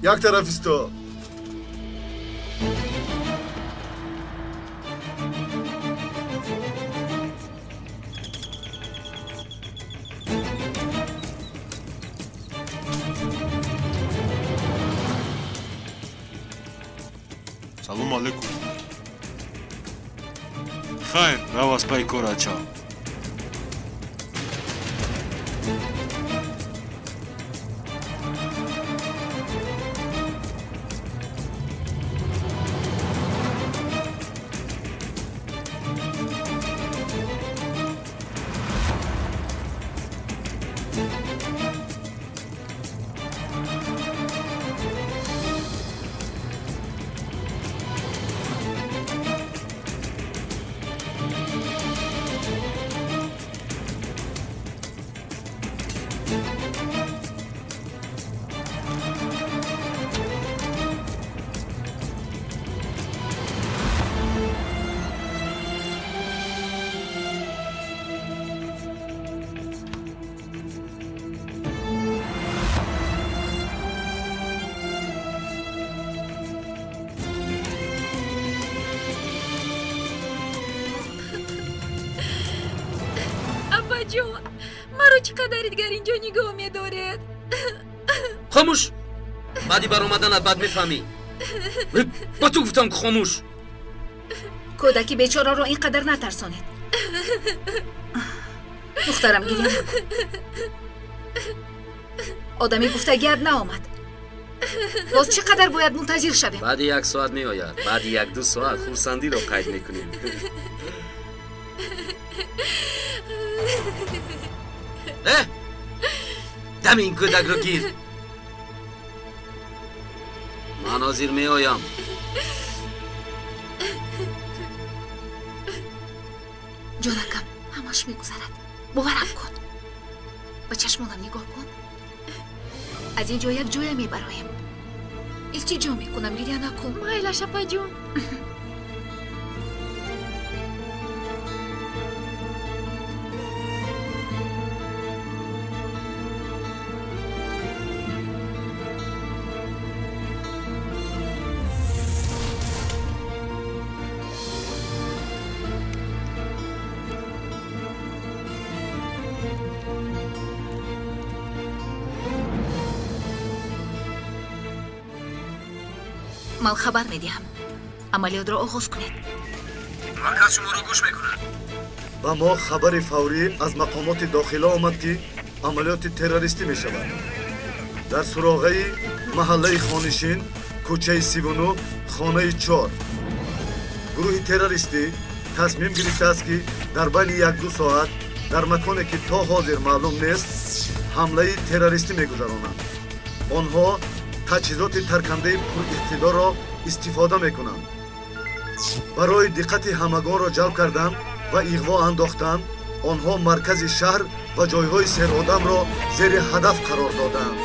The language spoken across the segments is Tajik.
Як тарафисто. Салом алейкум. Хайр, равас пай корача. Апаҷон, маро чӣ қадари дигар инҷо нигоҳ медоред? Хомӯш! Баъди баромаданат бад мефаҳмӣ. Ба ту гуфтам ки хомӯш! Кӯдаки бечораро ин қадар натарсонед. Духтарам, гиря накун. Одами гуфтагиат наомад. Боз чӣ қадар бояд мунтазир шавем? Баъди як соат меояд. Баъди як-ду соат хурсандиро қайд мекунем. Э? Дами ин кӯдакро гир. Ман ҳозир меоям. Ҷонакам, ҳамаш мегузарад. Боварам кун. Ба чашмонам нигоҳ кун. Аз ин ҷо як ҷоя мебароем. Илтиҷо мекунам, гиря накун. Майлаш, апаҷон. Ман хабар медиҳам. Амалиётро оғоз кунед. Марказ шуморо гӯш мекунад. Ба мо хабари фаврӣ аз мақомоти дохила омад, ки амалиёти террористӣ мешавад. Дар суроғаи маҳаллаи Хонишин, кӯчаи 39, хонаи 4. Гурӯҳи террористӣ тасмим гирифтааст, ки дар байни як-ду соат дар маконе, ки то ҳозир маълум нест, ҳамлаи террористӣ мегузаронанд. Онҳо таҷҳизоти таркандаи пуриқтидорро истифода мекунанд. Барои диққати ҳамагонро ҷалб кардан ва иғво андохтан, онҳо маркази шаҳр ва ҷойҳои серодамро зери ҳадаф қарор додаанд.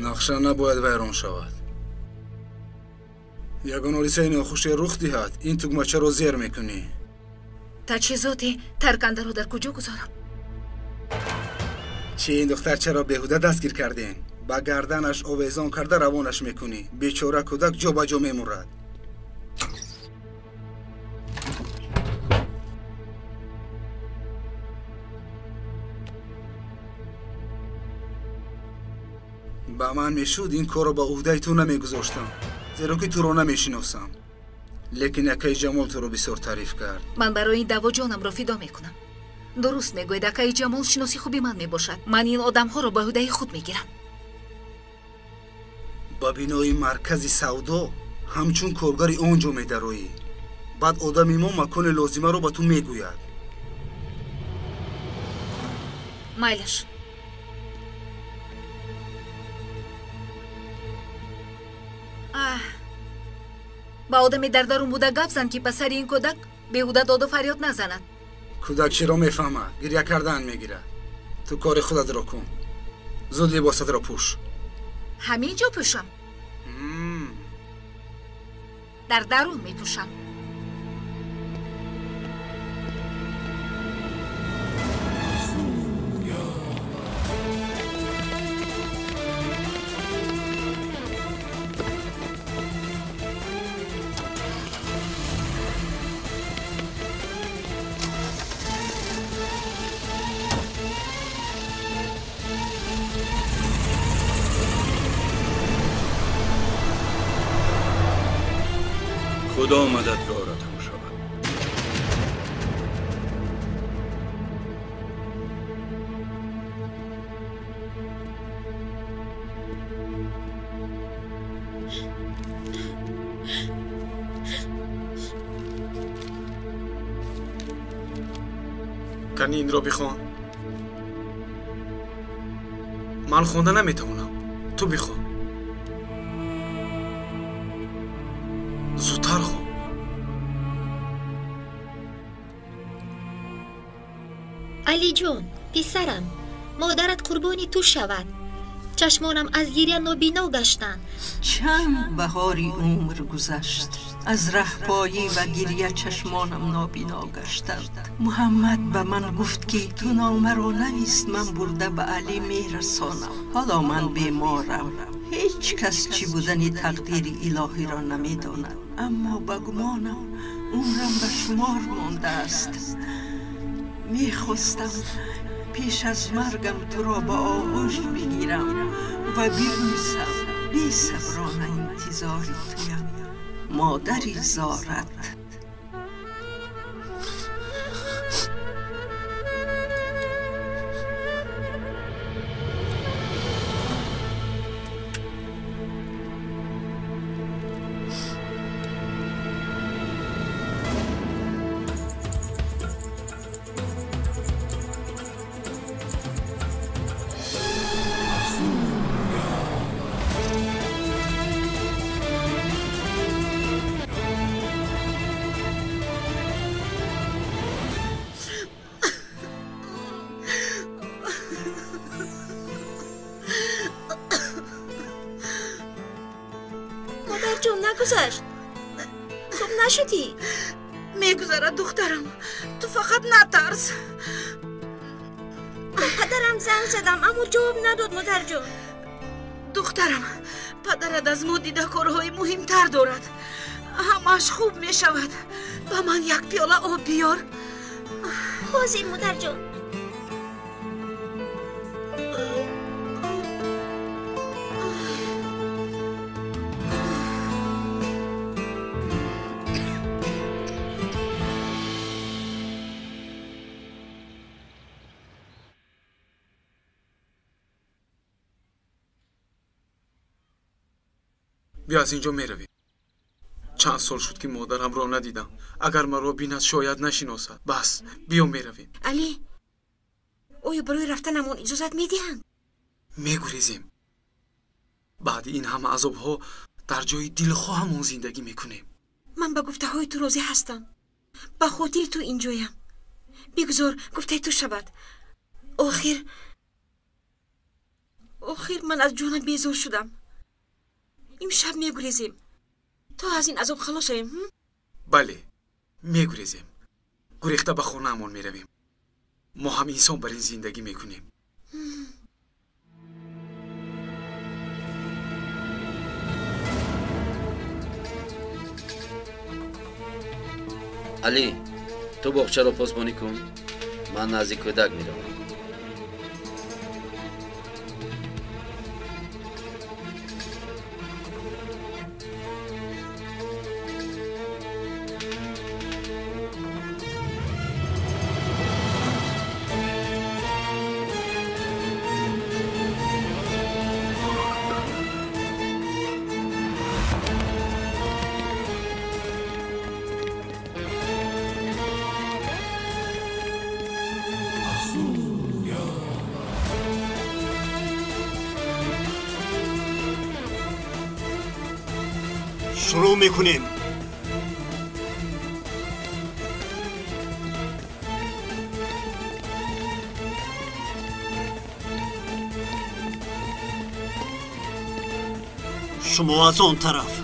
Нақша набояд вайрон шавад. Ягон ҳодисаи нохуше рух диҳад, ин тугмачаро зер мекунӣ. Таҷҳизоти таркандаро дар куҷо гузорам? Чӣ ин духтарчаро беҳуда дастгир кардем? Ба гарданаш овезон карда равонаш мекунӣ. Бечора кӯдак ҷо ба ҷо мемурад. Ба ман мешуд ин корро ба ӯҳдаи ту намегузоштам, зеро ки туро намешиносам. Лекин акаи Ҷамол туро бисёр таъриф кард. Ман барои ин даъво ҷонамро фидо мекунам. Дуруст мегӯед, акаи Ҷамол шиноси хуби ман мебошад. Ман ин одамҳоро ба ӯҳдаи худ мегирам. Ба бинои маркази савдо ҳамчун коргари он ҷо медароӣ. Баъд одами мо макони лозимаро ба ту мегӯяд. Майлаш. Ба одаме дар дарун буда гап зан, ки ба сари ин кӯдак беҳуда доду фарёд назанад. Кӯдак чиро мефаҳмад? Гиря кардан мегирад. Ту кори худатро кун. Зуд либосатро пӯш. Ҳамин ҷо пӯшам? Дар дарун мепӯшам. Худо мададгоратон шавад. Кани инро бихон. Ман хонда наметавонам. Ту бихон. Зудтар хон. Алиҷон, писарам, модарат қурбони ту шавад. Чашмонам аз гиря нобино гаштанд. Чанд баҳори умр гузашт. Аз раҳпоӣ ва гиря чашмонам нобино гаштанд. Муҳаммад ба ман гуфт, ки ту номаро навис, ман бурда ба Алӣ мерасонам. Ҳоло ман беморам. Ҳеҷ кас чӣ будани тақдири илоҳиро намедонад. Аммо ба гумонам умрам ба шумор мондааст. Мехостам пеш аз маргам туро ба оғӯш бигирам ва бибӯсам. Бесаброна интизори туям, модари зорат. Модарҷон, нагузашт. Хуб нашудӣ? Мегузарад, духтарам. Ту фақат натарс. Ба падарам занг задам, аммо ҷавоб надод, модарҷон. Духтарам, падарат аз мо дида корҳои муҳимтар дорад. Ҳамааш хуб мешавад. Ба ман як пиёла об биёр. Ҳозир, модарҷон. Биё аз инҷо меравем. Чанд сол шуд, ки модарамро надидам. Агар маро бинад, шояд нашиносад. Бас, биё меравем. Алӣ, оё барои рафтанамон иҷозат медиҳанд? Мегурезем. Баъди ин ҳама азобҳо дар ҷои дилхоҳамон зиндагӣ мекунем. Ман ба гуфтаҳои ту розӣ ҳастам. Ба хотири ту инҷоям. Бигузор гуфтаи ту шавад. Охир ман аз ҷонам безор шудам. Имшаб мегурезем, то аз ин азоб халос шавем. Бале, мегурезем. Гурехта ба хонаамон меравем. Мо ҳам инсон бар ин зиндагӣ мекунем. Алӣ, ту боғчаро посбонӣ кун, ман назди кӯдак меравам. شروع میکنیم. شما از آن طرف.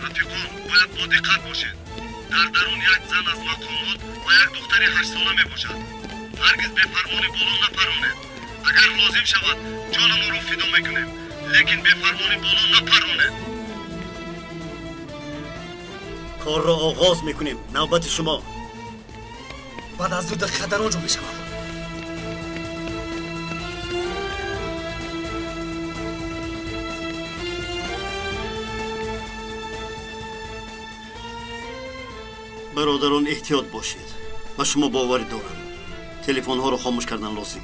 رفیقان باید با دقت باشید. در درون یک زن از مقامات و یک دختر 8 ساله می باشد. هرگز به فرمان بالا نپرانید. اگر لازم شود جانمان را فدا میکنیم، لیکن به فرمان بالا نپرانید. کار را آغاز میکنیم. نوبت شما. بعد از 2 دقیقه در آنجا میشوم. برادران احتیاط باشید. و شما باوری دارم. تلفن ها را خاموش کردن لازم.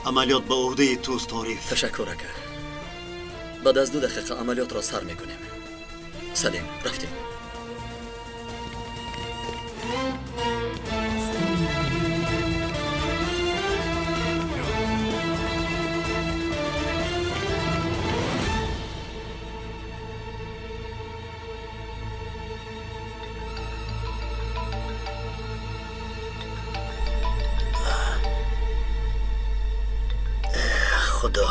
عملیات به عهده توست تعریف. تشکر اکا. بعد از 2 دقیقه عملیات را سر میکنیم. سلیم، رفتیم. خدا.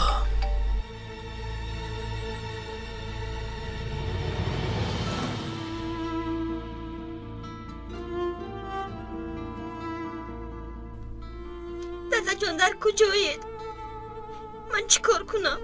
دادا جان در کجایید؟ من چیکار کنم؟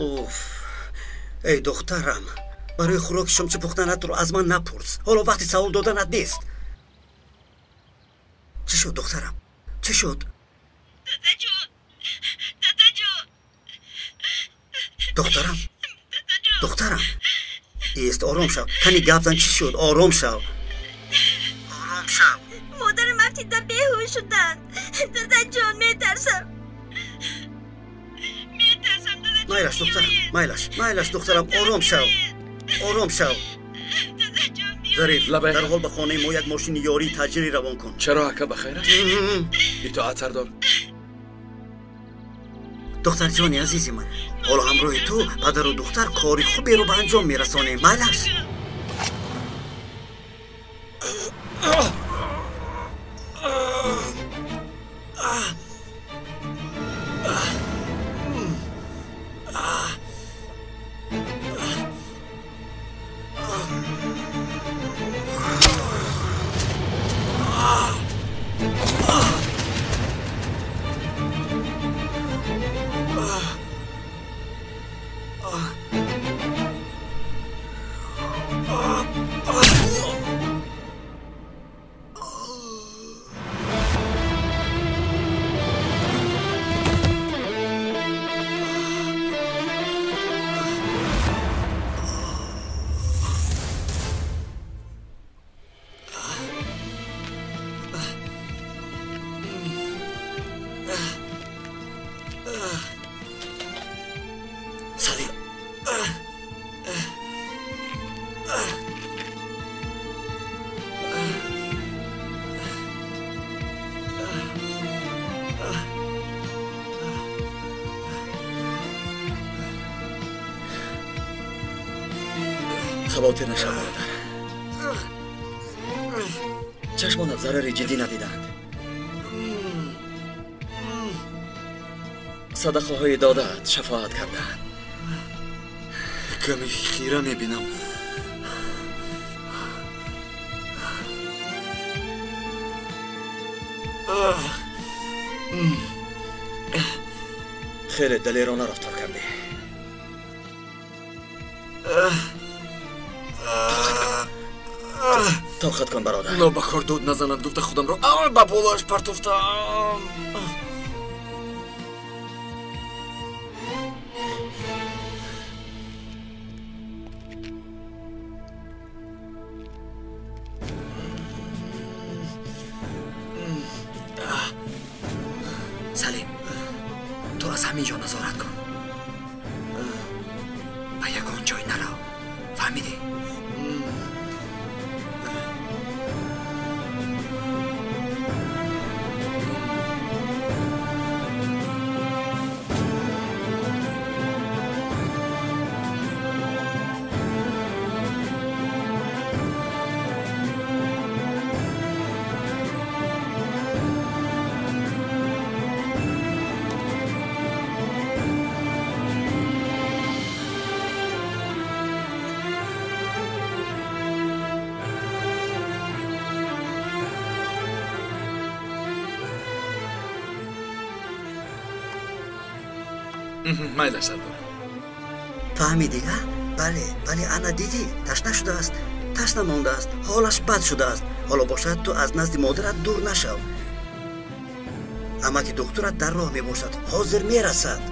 Уф, эй духтарам, барои хӯроки шом чӣ пухтанатро аз ман напурс. Ҳоло вақти савол доданат нест. Чӣ шуд, духтарам? Чӣ шуд? Дадаҷон, дадаҷон. Духтарам, духтарам, ист, ором шав. Кани гап зан, чӣ шуд? Ором шав, ором шав. Модарам афтида беҳуш шуданд. Дадаҷон, метарсам, метарсам, дадаҷон. Майлаш, духтарам, майлаш, майлаш, духтарам, ором шав, ором шав. Зариф, дарҳол ба хонаи мо як мошини ёрии таъҷилӣ равон кун. Чаро ака, ба хайр аст? Итоат, сардор. Духтарҷони азизи ман, ҳоло ҳамроҳи ту падару духтар кори хуберо ба анҷом мерасонем. Майлаш. Хавотир нашав, бародар. Чашмонат зарари ҷиддӣ надидаанд. Садақаҳои додаат шафоат кардаанд. Каме хира мебинам. Хеле далерона рафтор кардӣ. Тоқат кун, бародар. Нобакор дуд назанад гуфта худамро ба болояш партофтам. Салим, ту аз ҳамин ҷо назорат кун. Ба ягон ҷой нарав. Фаҳмидӣ? Майлаш, сардорам. Фаҳмидӣ, а? Бале, бале, ана дидӣ, ташна шудааст, ташна мондааст, ҳолаш бад шудааст. Ҳоло бошад, ту аз назди модарат дур нашав. Амаки духтурат дар роҳ мебошад, ҳозир мерасад.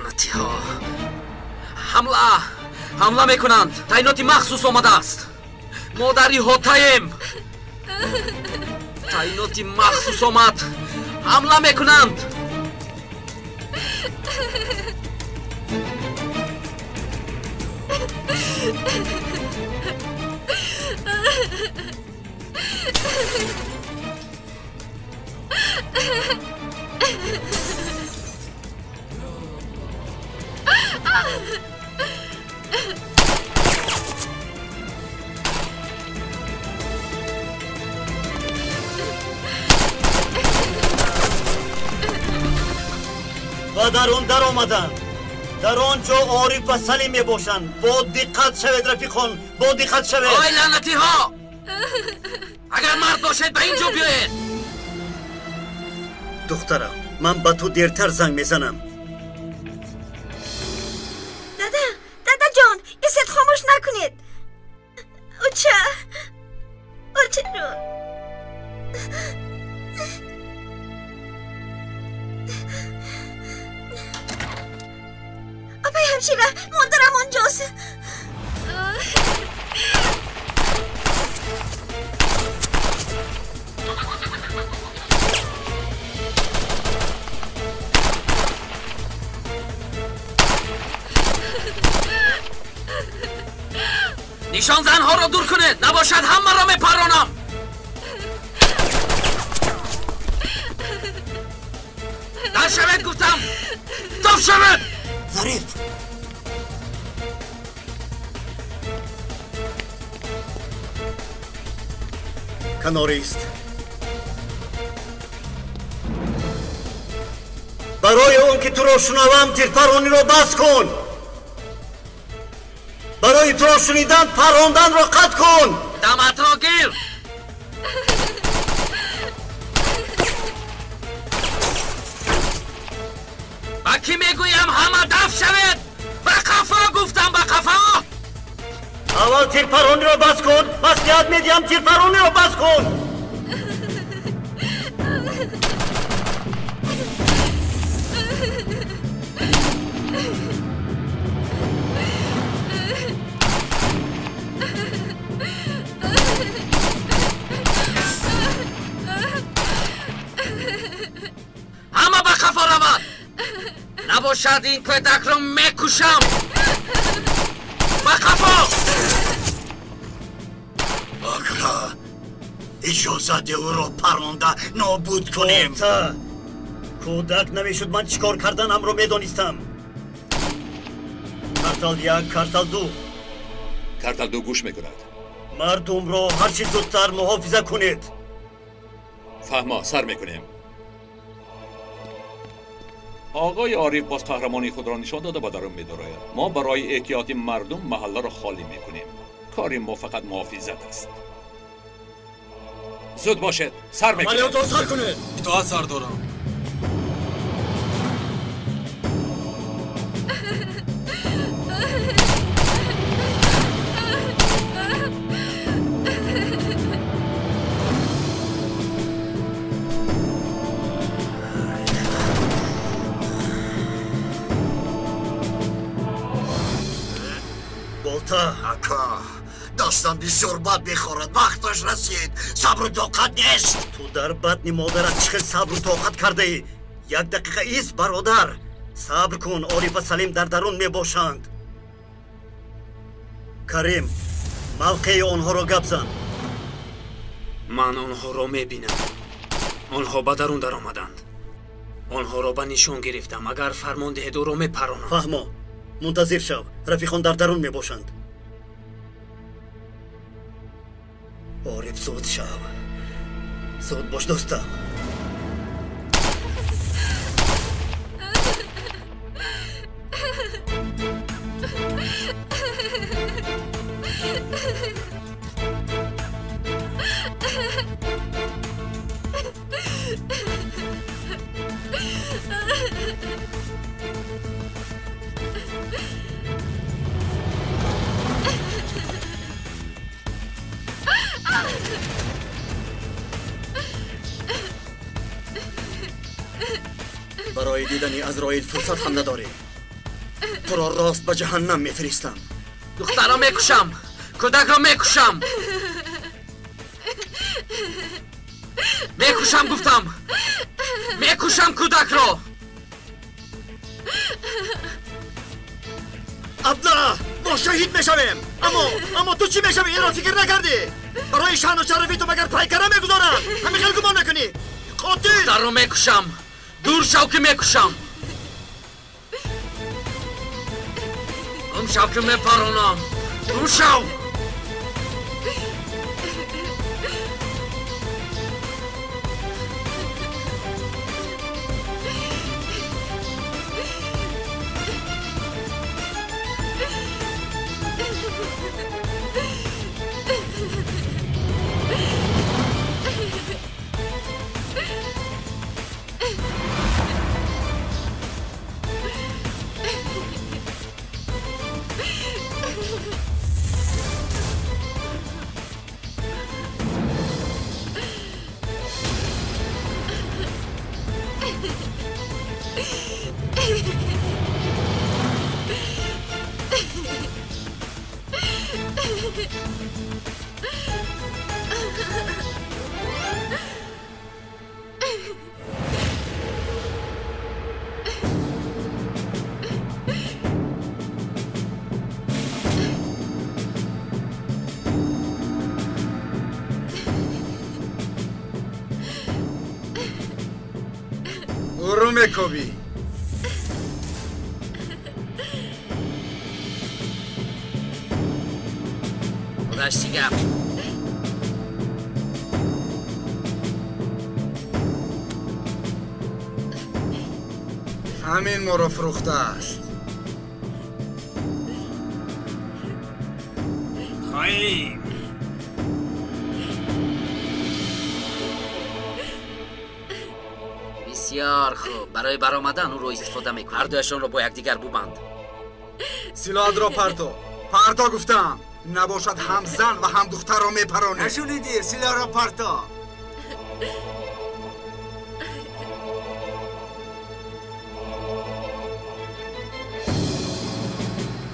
Лаънатиҳо! Ҳамла! Ҳамла мекунанд! Таъиноти махсус омадааст! Мо дар иҳотаем! Таъиноти махсус омад! Ҳамла мекунанд! Ба дарун даромаданд. Дар он ҷо Ориф ва Салим мебошанд. Бо диққат шавед, рафиқон, бо диққат шавед. Ой, лаънатиҳо! Агар мард бошед, ба ин ҷо биёед. Духтарам, ман ба ту дертар занг мезанам. Дада, дадаҷон, исет хомӯш накунед. Оча, очаҷон. Апай ҳамшира, модарам онҷост. Нишонзанҳоро дур кунед, набошад ҳамаро мепаронам. Дар шавед гуфтам, тоф шавед! Зариф! Канорист. Барои он ки туро шунавам, тирпарониро бас кун. Барои туро шунидан, паронданро қатъ кун. Даматро гир. Ба кӣ мегӯям ҳама дафт шавед? Ба қафо гуфтам, ба қафо. Аввал тирпарониро бас кун. Маслиҳат медиҳам, тирпарониро бас кун. Ҳама ба қафо равад. Набошад ин кӯдакро мекушам. Ба қафо! Ака, иҷозат де ӯро паронда нобуд кунем. Кӯдак намешуд, ман чӣ кор карданамро медонистам. Картал 1, Картал 2. Картал 2 гӯш мекунад. Мардумро ҳарчи зудтар муҳофиза кунед. Фаҳмо, сар мекунем. Оғои Ориф боз қаҳрамонии худро нишон дода ба дарун медарояд. Мо барои эҳтиёти мардум маҳалларо холӣ мекунем. Кори мо фақат муҳофизат аст. Зуд бошед, сар мекунем. Амалиётро сар кунед. Итоат сардорам. Ака, дастам бисёр бад мехорад. Вақташ расид. Сабру тоқат нест. Ту дар батни модарат чӣ хел сабру тоқат кардаӣ? Як дақиқа ист, бародар. Сабр кун, Ориф ва Салим дар дарун мебошанд. Карим, мавқеи онҳоро гап зан. Ман онҳоро мебинам. Онҳо ба дарун даромаданд. Онҳоро ба нишон гирифтам. Агар фармон диҳед, ӯро мепаронам. Фаҳмо, мунтазир шав. Рафиқон дар дарун мебошанд. Ориф, зуд шав. Зуд бош, дӯстам. Барои дидани Азроил фурсат ҳам надорӣ. Туро рост ба ҷаҳаннам мефиристам. Духтарро мекушам, кӯдакро мекушам. Мекушам гуфтам. Мекушам кӯдакро. Абла, мо шаҳид мешавем. Аммо ту чӣ мешавӣ? Инро фикр накардӣ? Барои шаъну шарафи ту магар пайкара мегузорам? Ҳамин хел гумон мекунӣ? Қотил! Духтарро мекушам. Дур шав ки мекушам. Гум шав ки мепаронам. Гум шав! Ӯро мекобӣ. Худаш чӣ гап? Ҳамин моро фурӯхтааст. Хоҳем. Бисёр хуб. Барои баромадан ӯро истифода мекунем. Ҳардуяшонро бо якдигар бубанд. Силоҳатро парто. Парто гуфтам. Набошад ҳам зан ва ҳам духтарро мепаронем. Нашунидӣ? Силоҳро парто.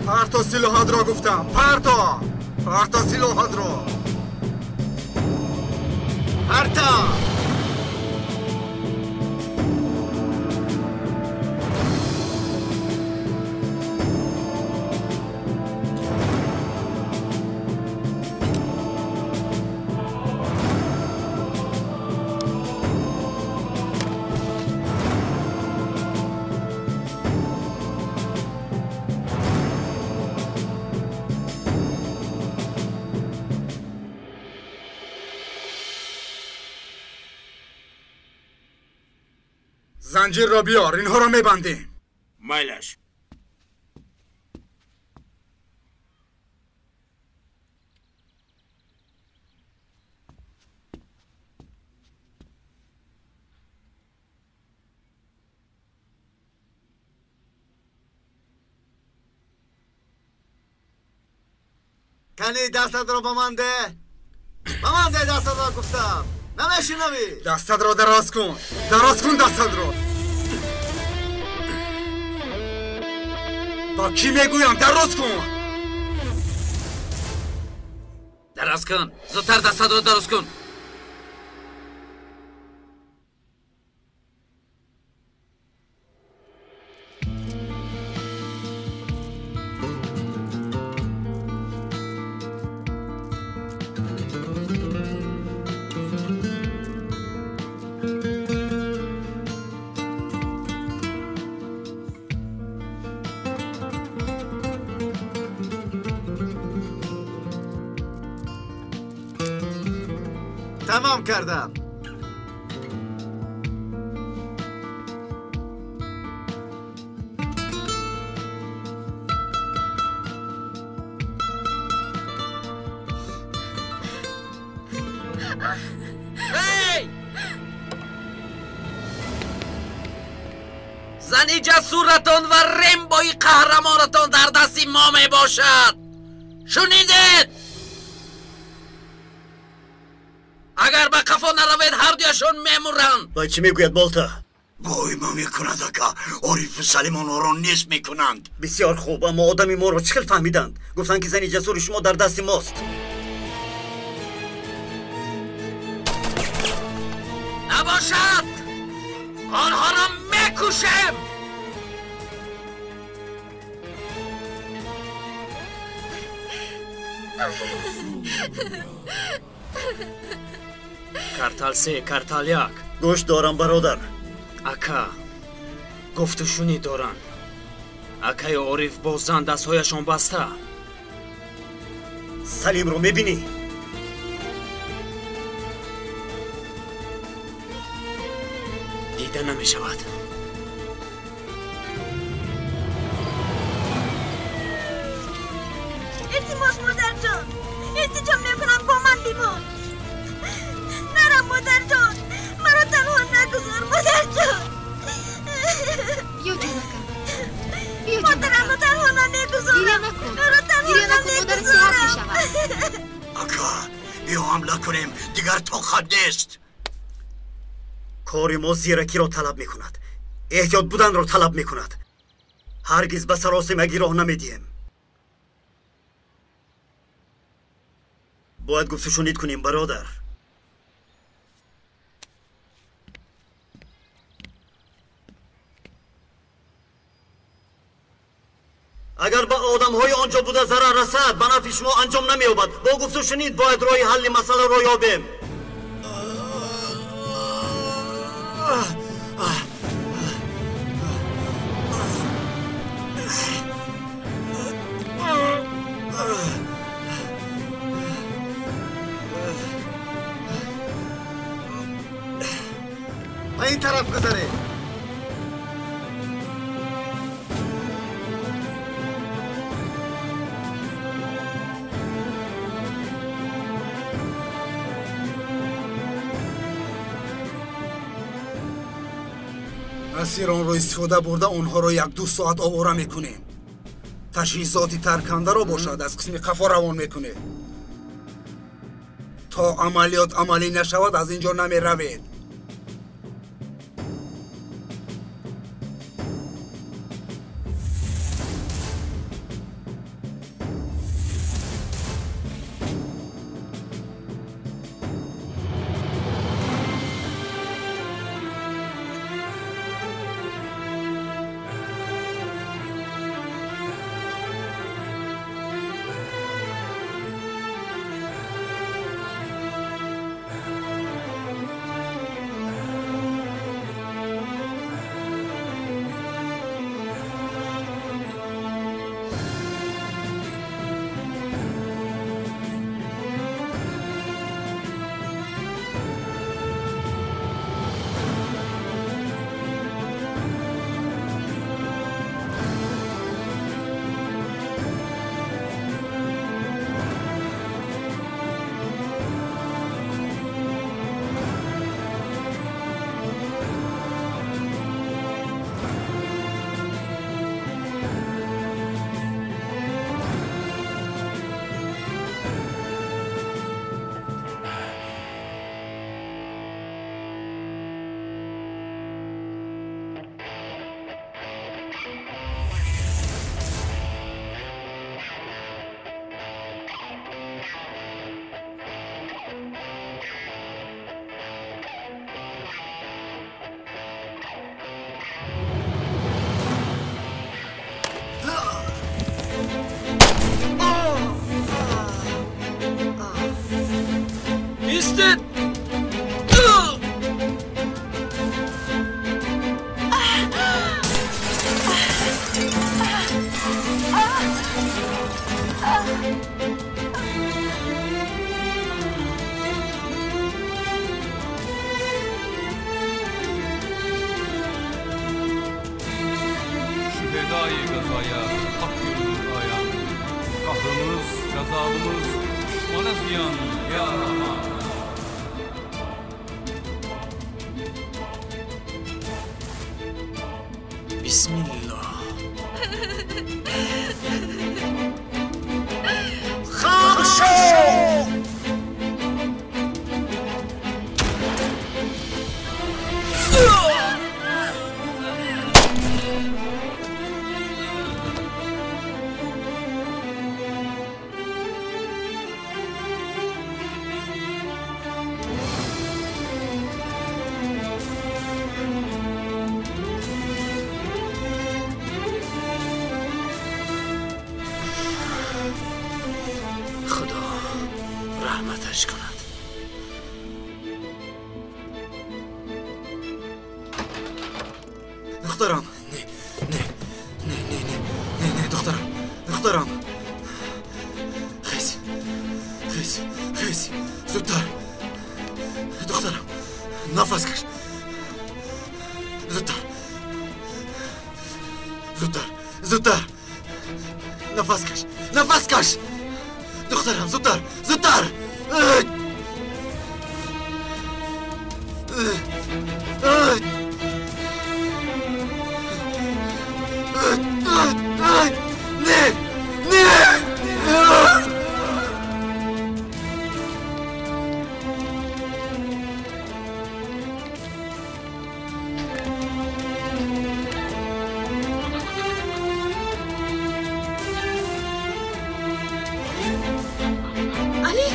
Парто силоҳатро гуфтам. Парто! Парто силоҳатро. Парто! Занҷирро биёр, инҳоро мебандем. Майлаш. Кани дастатро ба ман деҳ. Ба ман деҳ дастатро гуфтам. Намешунавӣ? Дастатро дароз кун. Дароз кун дастатро. Ба кӣ мегӯям? Дароз кун. Дароз кун. Зудтар дастатро дароз кун. Тамом кардам. Эй! Зани ҷасуратон ва Рембои қаҳрамонатон дар дасти мо мебошад. Шунидед? Агар ба қафо наравед, ҳардуяшон мемуранд. Вай чӣ мегӯяд, Болта? Вой ма мекунад, ака. Орифу Салим онҳоро нест мекунанд. Бисёр хуб, аммо одами моро чӣ хел фаҳмиданд? Гуфтанд, ки зани ҷасури шумо дар дасти мост. Набошад, онҳоро мекушем. Картал се, картал як. Гӯш дорам, бародар. Ака, гуфтушунид доранд. Акаи Ориф бо зан дастҳояшон баста. Салимро мебинӣ? Дида намешавад. Илтимос, модарҷон, илтиҷо мекунам, бо ман бимон. Нарам, модарҷон, маро танҳо нагузор, модарҷон. Биё, ҷонакам. Модарамро танҳо намегузорам. Гиря накун. Маро танҳо Гиря накун, модарат сиҳат намегузорам. мешавад. Ака, биё ҳамла кунем, дигар тоқат нест. Кори мо зиракиро талаб мекунад, эҳтиёт буданро талаб мекунад. Ҳаргиз ба саросимагӣ роҳ намедиҳем. Бояд гуфтушунид кунем, бародар. Агар ба одамҳои он ҷо буда зарар расад, ба нафъи шумо анҷом намеёбад. Бо гуфтушунид бояд роҳи ҳалли масъаларо ёбем. Ба ин тараф гузаред. Асиронро истифода бурда, онҳоро як-ду соат овора мекунем. Таҷҳизоти таркандаро бошад, аз қисми қафо равон мекунед. То амалиёт амалӣ нашавад, аз ин ҷо намеравед. Истед! Şühedai gazaya hak yürüdür ayan. Kahrımız, gazabımız düşmana ziyan ya Rahman. Бисмиллоҳ. Хақ шав! Духтарам. Не, не, не, не, не, не, не, духтарам. Духтарам. Хез. Хез. Хез. Зудтар. Духтарам. Нафас каш. Зудтар. Зудтар. Зудтар. Нафас каш. Нафас каш. Духтарам, зудтар. Зудтар. Не! Не! Али!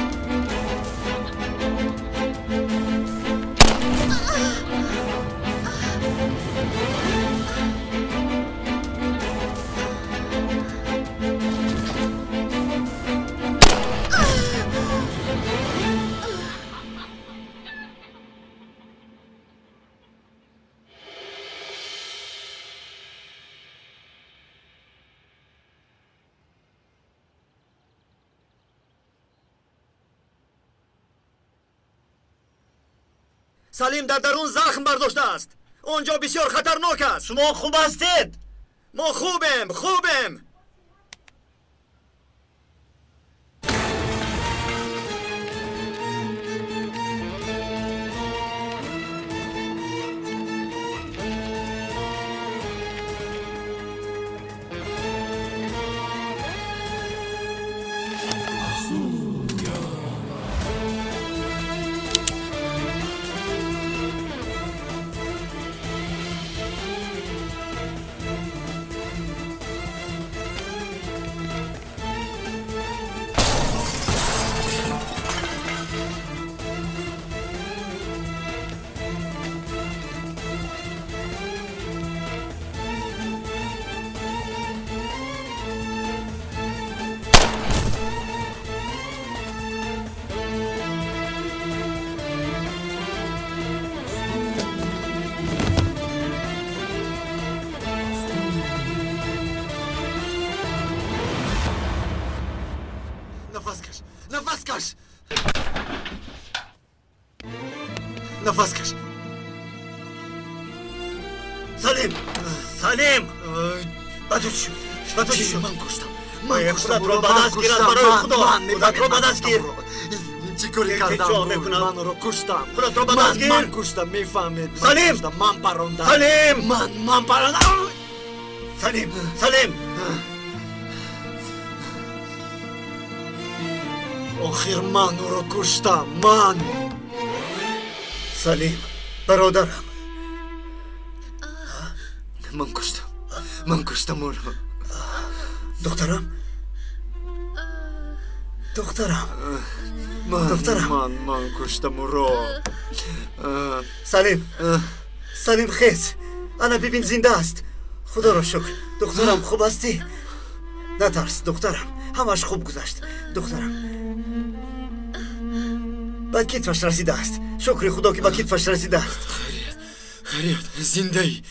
Салим дар дарун захм бардоштааст. Он ҷо бисёр хатарнок аст. Шумо хуб ҳастед? Мо хубем, хубем. Нафас каш. Нафас каш. Салим! Салим! Ба ту чӣ шуд? Ба ту чӣ шуд? Ман куштам. Ман куштам. Худатро ба даст гир, аз барои Худо. Худатро ба даст гир. Чӣ коре кардам? Ман ӯро куштам. Худатро ба даст гир. Ман куштам, мефаҳмед. Салим! Ман парондам. Салим! Ман парондам. Салим! Салим! Охир ман ӯро куштам. Ман. Салим, бародарам. Ман куштам. Ман куштам ӯро. Духтарам? Духтарам. Духтарам. Ман куштам ӯро. Салим. Салим, хез. Ана бибин, зинда аст. Худоро шукр. Духтарам, хуб ҳастӣ? Натарс, духтарам. Ҳамаш хуб гузашт. Духтарам. Ба китфаш расидааст. Шукри Худо, ки ба китфаш расидааст. Хайрият, хайрият, зиндаӣ.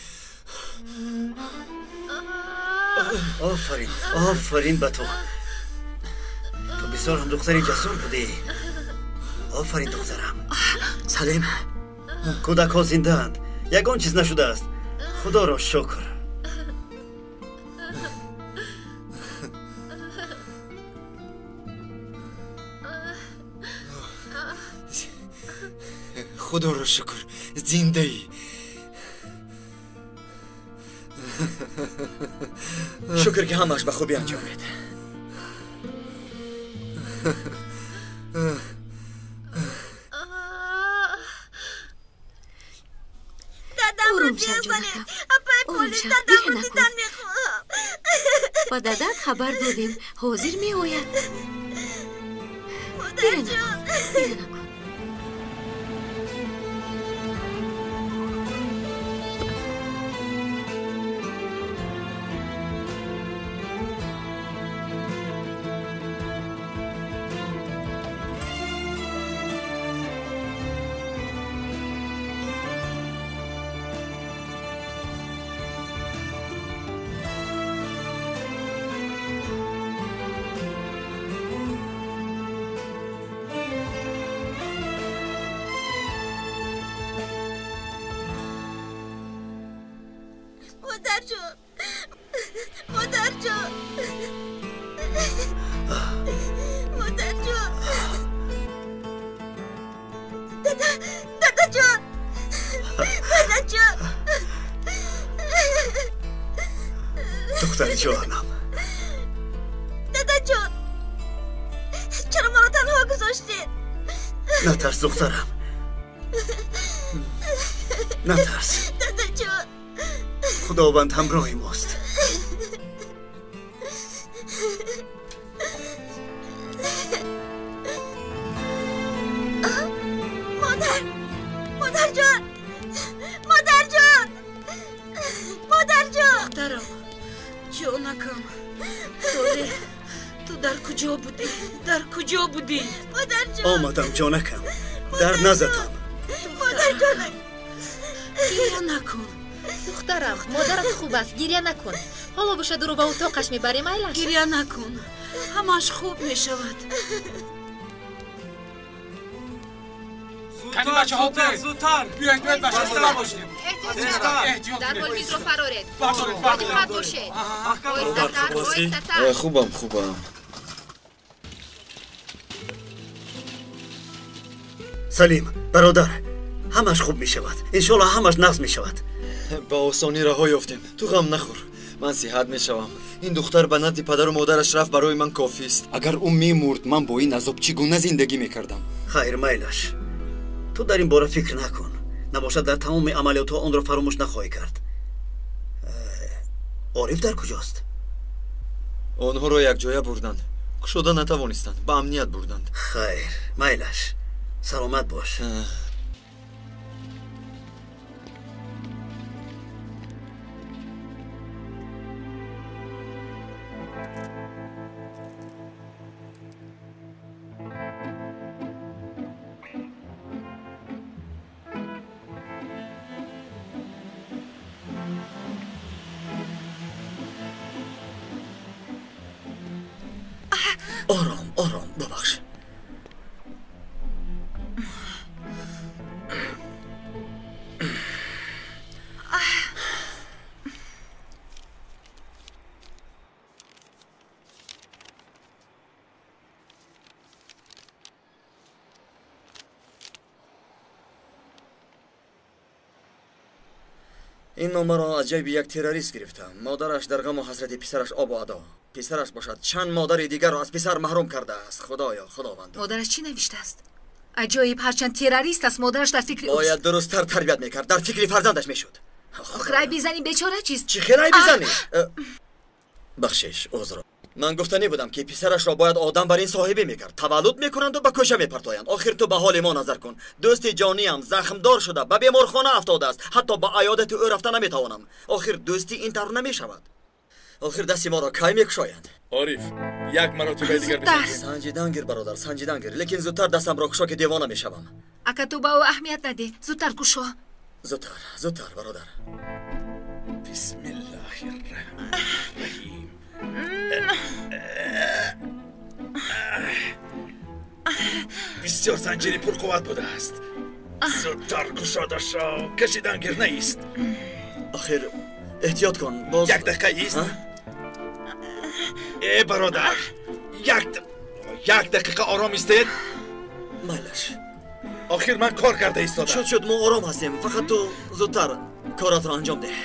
Офарин, офарин ба ту. Ту бисёр ҳам духтари ҷасур будӣ. Офарин, духтарам. Салим, кӯдакҳо зиндаанд. Ягон чиз нашудааст. Худоро шукр. Худоро шукр, зиндаӣ. Шукр, ки ҳамааш ба хубӣ анҷомид. Ором шав, ҷонакам. Ором шав, гиря накун. Ба дадат хабар додем, ҳозир меояд. Гиря накун, гиря накун. Модарҷон, модарҷон, модарҷон, дада, дадаҷон, дадаҷон, духтарҷонам, дадаҷон, чаро маро танҳо гузоштед? Натарс, духтарам, натарс. Дадаҷон, Худованд ҳамроҳи мост. Модар, модарҷон, модарҷон, модарҷон. Духтарам, ҷонакам, Солеҳ, ту дар куҷо будӣ? Дар куҷо будӣ? Модарҷон. Омадам, ҷонакам, дар назадам. Модарҷонам, гиря накун. Духтарам, модарат хуб аст, гиря накун. Ҳоло бошад ӯро ба утоқаш мебарем, айлаш. Гиря накун, ҳамааш хуб мешавад. Кани бачаҳо, зудтар биёед, биёед бачаҳо, набошед. Дар ҳол мизро фароред. Бардоред, бодиққат бошед. Оҳистатар, оҳистатар. Хубам, хубам. Салим, бародар, ҳамаш хуб мешавад. Иншоалло ҳамаш нағз мешавад. Ба осонӣ раҳо ёфтем. Ту ғам нахӯр, ман сиҳат мешавам. Ин духтар ба назди падару модараш рафт, барои ман кофист. Агар ӯ мемурд, ман бо ин азоб чӣ гуна зиндагӣ мекардам? Хайр, майлаш. Ту дар ин бора фикр накун. Набошад дар тамоми амалиётҳо онро фаромӯш нахоҳӣ кард. Ориф дар куҷост? Онҳоро якҷоя бурданд. Кушода натавонистанд, ба амният бурданд. Хайр, майлаш. Саломат бош. Ором, ором, бубахш. Ин номаро аз ҷайби як террорист гирифтам. Модараш дар ғаму ҳасрати писараш обу адо. Писараш бошад чанд модари дигарро аз писар маҳрум кардааст. Худоё, худованд. Модараш чӣ навиштааст? Аҷоиб, ҳарчанд террорист аст, модараш дар фикри ӯст. Бояд дурусттар тарбият мекард, дар фикри фарзандаш мешуд. Охир айби зани бечора чист? Чӣ хел айби зани? Бахшиш, узр. Ман гуфтанӣ будам, ки писарашро бояд одам бар ин соҳибӣ мекард. Таваллуд мекунанду ба кӯча мепартоянд. Охир ту ба ҳоли мо назар кун. Дӯсти ҷониам захмдор шуда, ба беморхона афтодааст. Ҳатто ба аёдати ӯ рафта наметавонам. Охир дӯстӣ ин тавр намешавад. Охир дасти моро кай мекушоянд? Ориф, як маротибаи дигар бисанҷ. Санҷидан гир, бародар, санҷидан гир. Лекин зудтар дастамро кушо, ки девона мешавам. Ака, ту ба ӯ аҳамият надеҳ. Зудтар кушо. Зудтар, зудтар, бародар. Бисмиллаҳи рраҳмани рраҳим. Бисёр занҷири пурқувват будааст. Зудтар кушода шав, кашидан гир наист. Охир эҳтиёт кун, боз. Як дақиқа ист. Э, бародар, як дақиқа ором истед. Майлаш. Охир ман кор карда истодам. Шуд, шуд, мо ором ҳастем. Фақат ту зудтар коратро анҷом деҳ.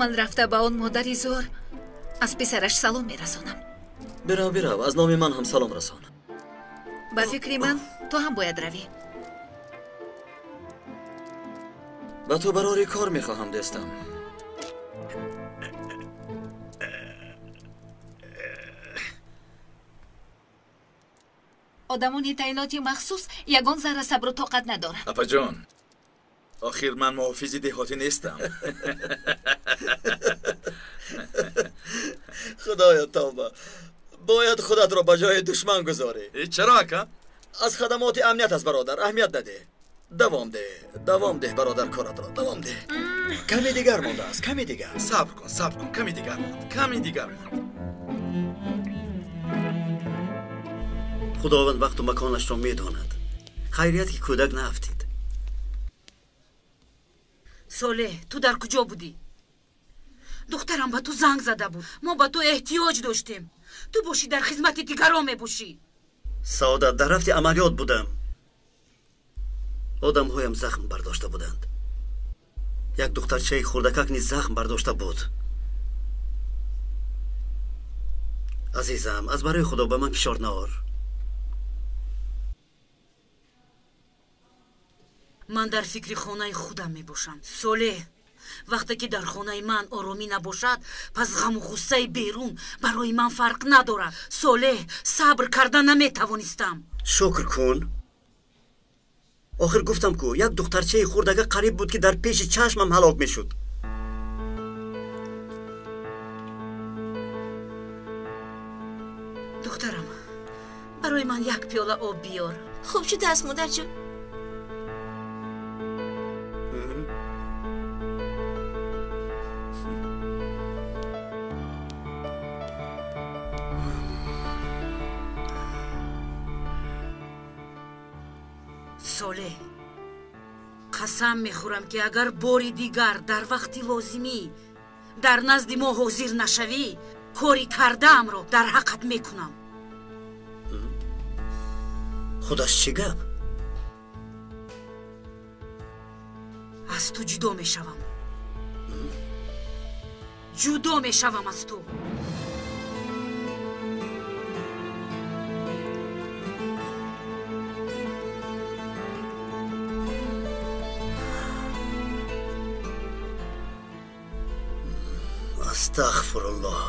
Ман рафта ба он модари зор аз писараш салом мерасонам. Бирав, бирав, аз номи ман ҳам салом расон. Ба фикри ман, ту ҳам бояд равӣ. Ба ту барори кор мехоҳам, дӯстам. Одамони таъиноти махсус ягон зарра сабру тоқат надоранд. Апаҷон, охир ман муҳофизи деҳотӣ нестам. Худоё, тавба. Бояд худатро ба ҷои душман гузорӣ. Чаро, ака? Аз хадамоти амният аст, бародар, аҳамият надеҳ. Давом деҳ, давом деҳ, бародар, коратро давом деҳ. Каме дигар мондааст, каме дигар. Сабр кун, сабр кун, каме дигар монд, каме дигар монд. Худованд вақту маконашро медонад. Хайрият ки кӯдак наафтид. Солеҳ, ту дар куҷо будӣ? Духтарам ба ту занг зада буд. Мо ба ту эҳтиёҷ доштем. Ту бошӣ дар хизмати дигарон мебошӣ. Саодат, дар рафти амалиёт будам. Одамҳоям захм бардошта буданд. Як духтарчаи хурдакак низ захм бардошта буд. Азизам, аз барои Худо ба ман фишор наор. Ман дар фикри хонаи худам мебошам. Солеҳ, вақте ки дар хонаи ман оромӣ набошад, пас ғаму ғуссаи берун барои ман фарқ надорад. Солеҳ, сабр карда наметавонистам. Шукр кун. Охир гуфтам ку, як духтарчаи хурдага қариб буд, ки дар пеши чашмам ҳалок мешуд. Духтарам, барои ман як пиёла об биёр. Хуб шудааст, модарҷон. Солеҳ, қасам мехӯрам, ки агар бори дигар дар вақти лозимӣ дар назди мо ҳозир нашавӣ, кори кардаамро дар ҳаққат мекунам. Худаш чӣ гап? Аз ту ҷудо мешавам. Ҷудо мешавам аз ту. Астағфируллоҳ.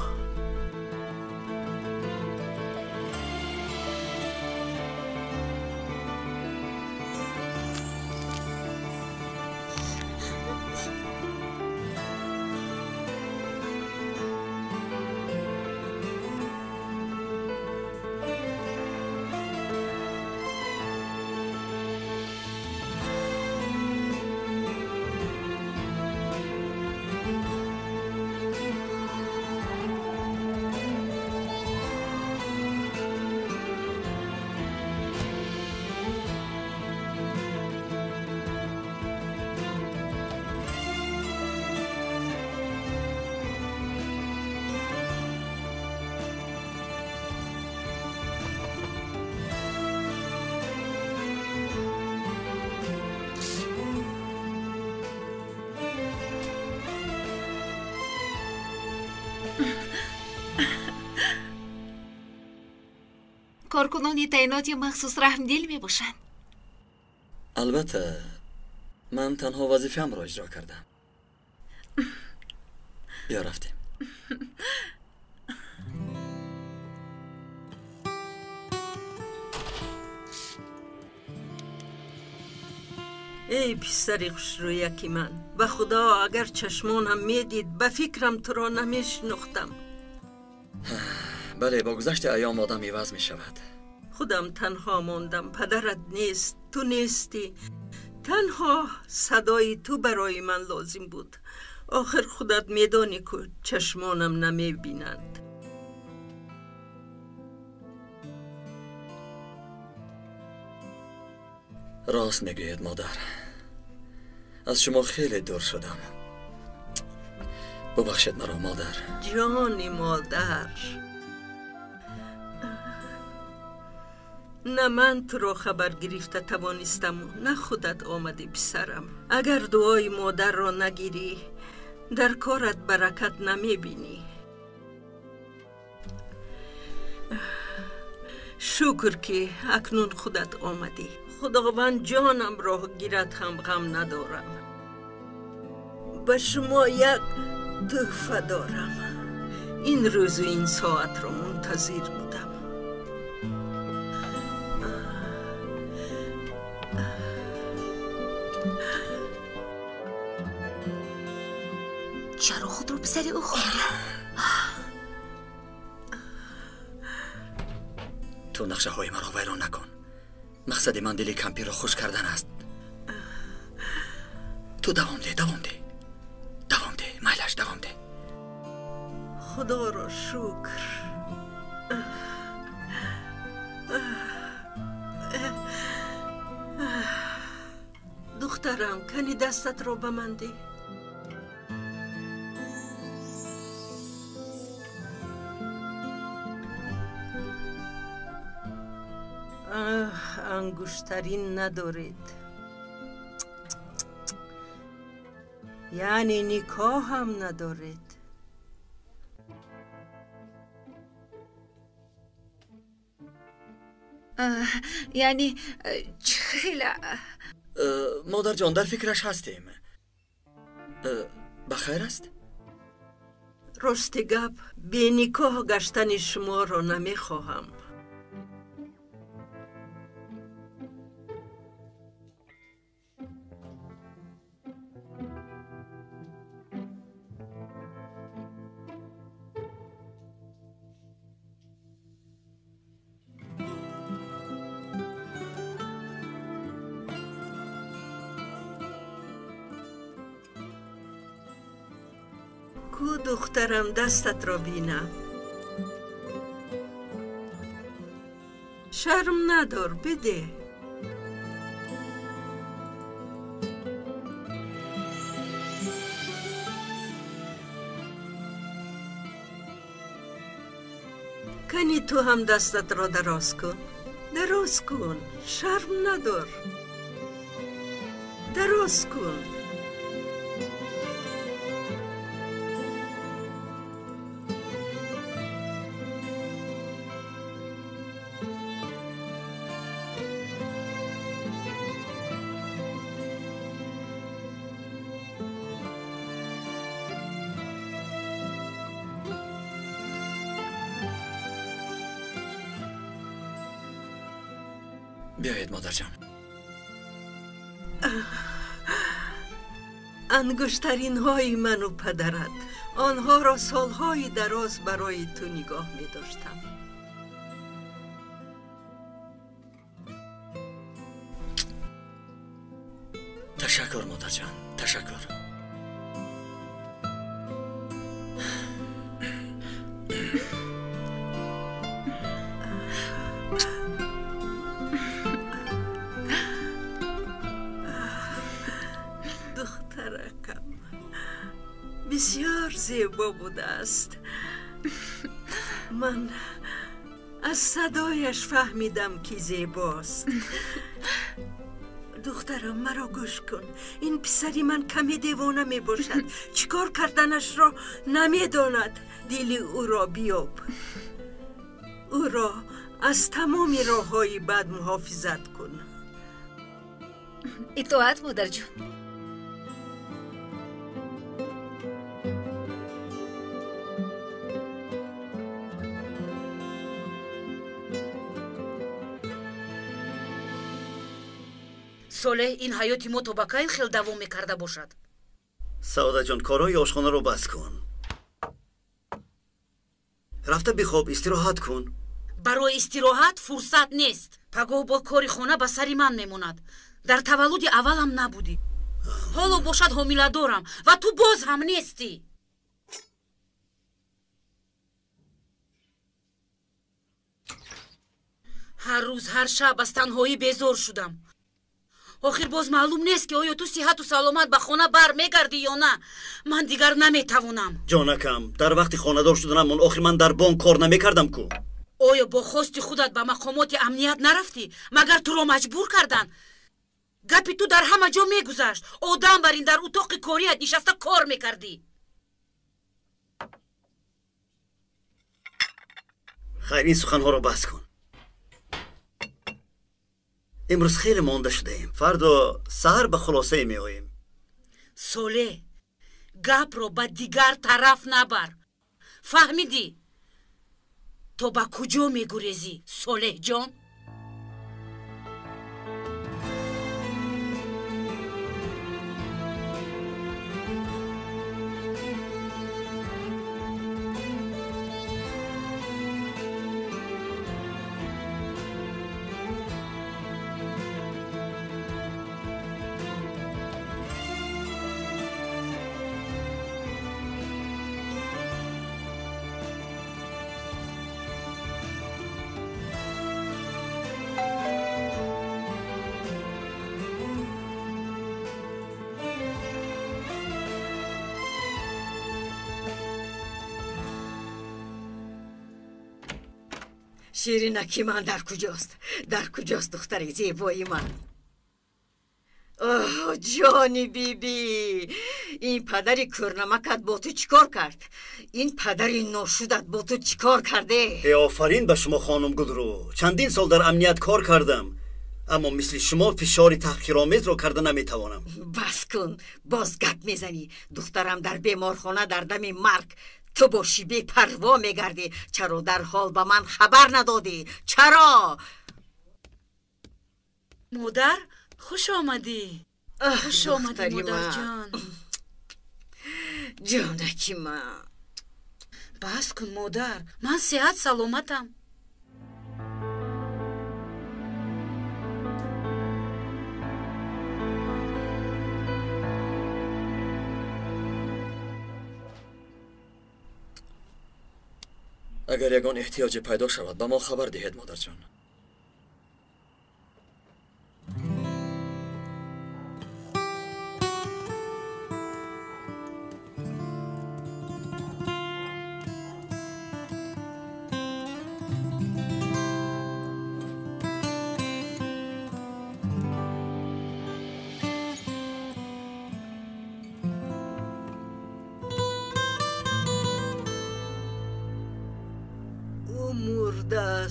Коркунони таъиноти махсус раҳмдил мебошанд. Албатта, ман танҳо вазифаамро иҷро кардам. Биё рафтем. Эй писари хушрӯяки ман, ба Худо агар чашмонам медид, ба фикрам туро намешинохтам. Бале, бо гузашти айём одам иваз мешавад. Худам танҳо мондам, падарат нест, ту нестӣ. Танҳо садои ту барои ман лозим буд. Охир худат медонӣ, ку чашмонам намебинанд. Рост мегӯед, модар. Аз шумо хеле дур шудам. Бубахшед маро, модар. Ҷони модар. На ман туро хабар гирифта тавонистаму, на худат омадӣ, писарам. Агар дуои модарро нагирӣ, дар корат баракат намебинӣ. Шукр, ки акнун худат омадӣ. Худованд ҷонамро гирад ҳам ғам надорам. Ба шумо як тӯҳфа дорам. Ин рӯзу ин соатро мунтазир будам. Чаро худро писари ӯ хондӣ? Ту нақшаҳои маро вайрон накун. Мақсади ман дили кампирро хуш кардан аст. Ту давом деҳ, давом деҳ, давом деҳ, майлаш, давом деҳ. Худоро шукр. Духтарам, кани дастатро ба ман деҳ. Ангуштарин надоред. Яъне никоҳ ҳам надоред. Яъне чӣ хела? Модарҷон, дар фикраш ҳастем. Ба хайр аст? Рости гап, беникоҳ гаштани шуморо намехоҳам. Ку духтарам, дастатро бинам. Шарм надор, бидеҳ. Кани ту ҳам дастатро дароз кун. Дароз кун, шарм надор. Дароз кун. Биёед, модарҷон. Ангуштаринҳои ману падарат. Онҳоро солҳои дароз барои ту нигоҳ медоштам. Ташаккур, модарҷон, ташаккур. Духтаракам бисёр зебо будааст. Ман аз садояш фаҳмидам, ки зебост. Духтарам, маро гӯш кун. Ин писари ман каме девона мебошад. Чӣ кор карданашро намедонад. Дили ӯро биёб. Ӯро аз тамоми роҳҳои бад муҳофизат кун. Итоат, модарҷон. Солеҳ, ин ҳаёти мо то ба кай хел давом мекарда бошад? Саодаҷон, корҳои ошхонаро бас кун. Рафта бихоб, истироҳат кун. Барои истироҳат фурсат нест. Пагоҳ бо кори хона ба сари ман мемонад. Дар таваллуди аввалам набудӣ. Ҳоло бошад ҳомиладорам ва ту боз ҳам нестӣ. Ҳар рӯз, ҳар шаб аз танҳоӣ безор шудам. Охир боз маълум нест, ки оё ту сиҳату саломат ба хона бар мегардӣ ё на. Ман дигар наметавонам. Ҷонакам, дар вақти хонадор шуданамон охир ман дар бонк кор намекардам ку. Оё бо хости худат ба мақомоти амният нарафтӣ? Магар туро маҷбур карданд? Гапи ту дар ҳама ҷо мегузашт. Одам бар ин дар утоқи корият нишаста кор мекардӣ. Хайр, ин суханҳоро бас кун. Имрӯз хеле монда шудаем. Фардо саҳар ба хулосае меоем. Солеҳ, гапро ба дигар тараф набар. Фаҳмидӣ? То ба куҷо мегурезӣ, Солеҳҷон? Ширинаки ман дар куҷост? Дар куҷост духтари зебои ман? Оҳ, ҷони биби, ин падари кӯрнамакат бо ту чӣ кор кард? Ин падари ношудат бо ту чӣ кор карде? Э, офарин ба шумо, хонум Гулрӯ. Чандин сол дар амният кор кардам, аммо мисли шумо фишори таҳқиромезро карда наметавонам. Бас кун, боз гап мезанӣ. Духтарам дар беморхона дар дами марг, ту бошӣ бепарво мегардӣ. Чаро дар ҳол ба ман хабар надодӣ? Чаро? Модар, хуш омадӣ. Хуш омадӣ, модарҷон. Ҷонаки ман. Бас кун, модар, ман сеҳат саломатам. Агар ягон эҳтиёҷе пайдо шавад, ба мо хабар диҳед, модарҷон.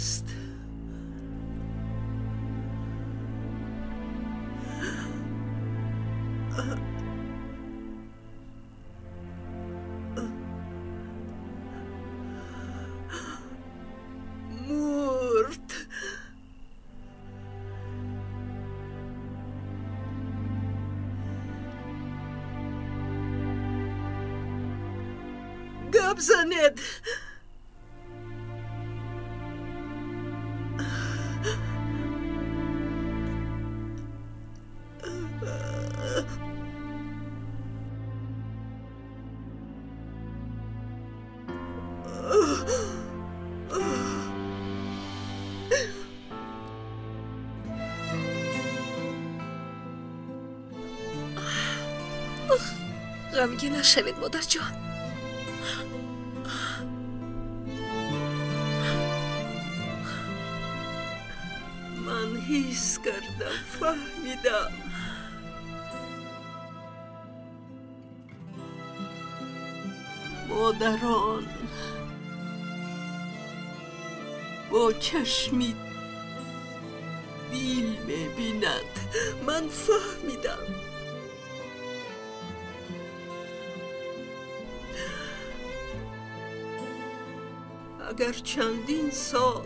Аст. Мурд. Гап занед. Ғамгин нашавед, модарҷон. Ман ҳис кардам, фаҳмидам. Модарон бо чашми дил мебинанд. Ман фаҳмидам. Агар чандин сол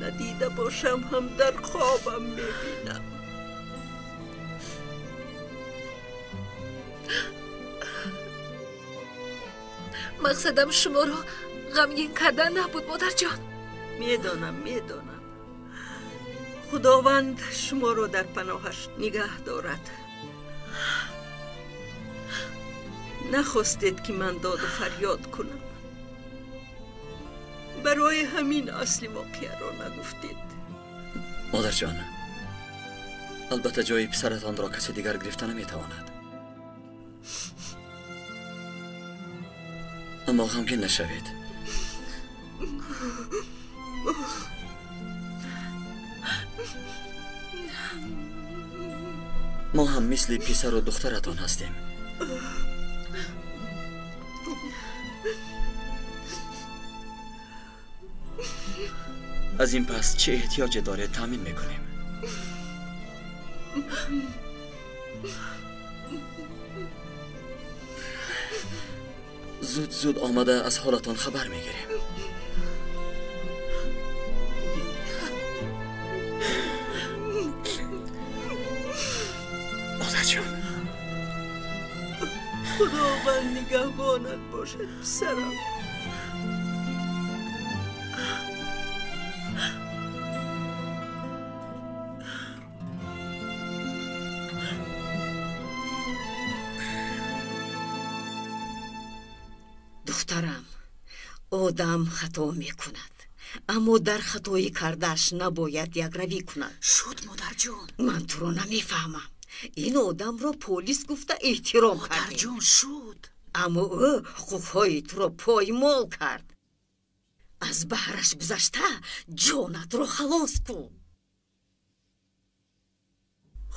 надида бошам, ҳам дар хобам мебинам. Мақсадам шуморо ғамгин кардан набуд, модарҷон. Медонам, медонам. Худованд шуморо дар паноҳаш нигаҳ дорад. Нахостед ки ман доду фарёд кунам. Барои ҳамин асли воқеаро нагуфтед. Модарҷон, албатта ҷои писаратонро касе дигар гирифта наметавонад. Аммо ғамгин нашавед. Мо ҳам мисли писару духтаратон ҳастем. Аз ин пас чӣ эҳтиёҷе доред, таъмин мекунем. Зуд зуд омада аз ҳолатон хабар мегирем. Модарҷон, Худованд нигаҳбонат бошад, писарам. Духтарам, одам хато мекунад, аммо дар хатои кардааш набояд якравӣ кунад. Шуд, модарҷон. Ман туро намефаҳмам. Ин одамро полис гуфта эҳтиром кардем. Модарҷон, шуд. Аммо ӯ ҳуқуқҳои туро поймол кард. Аз баҳраш гузашта ҷонатро халос кун.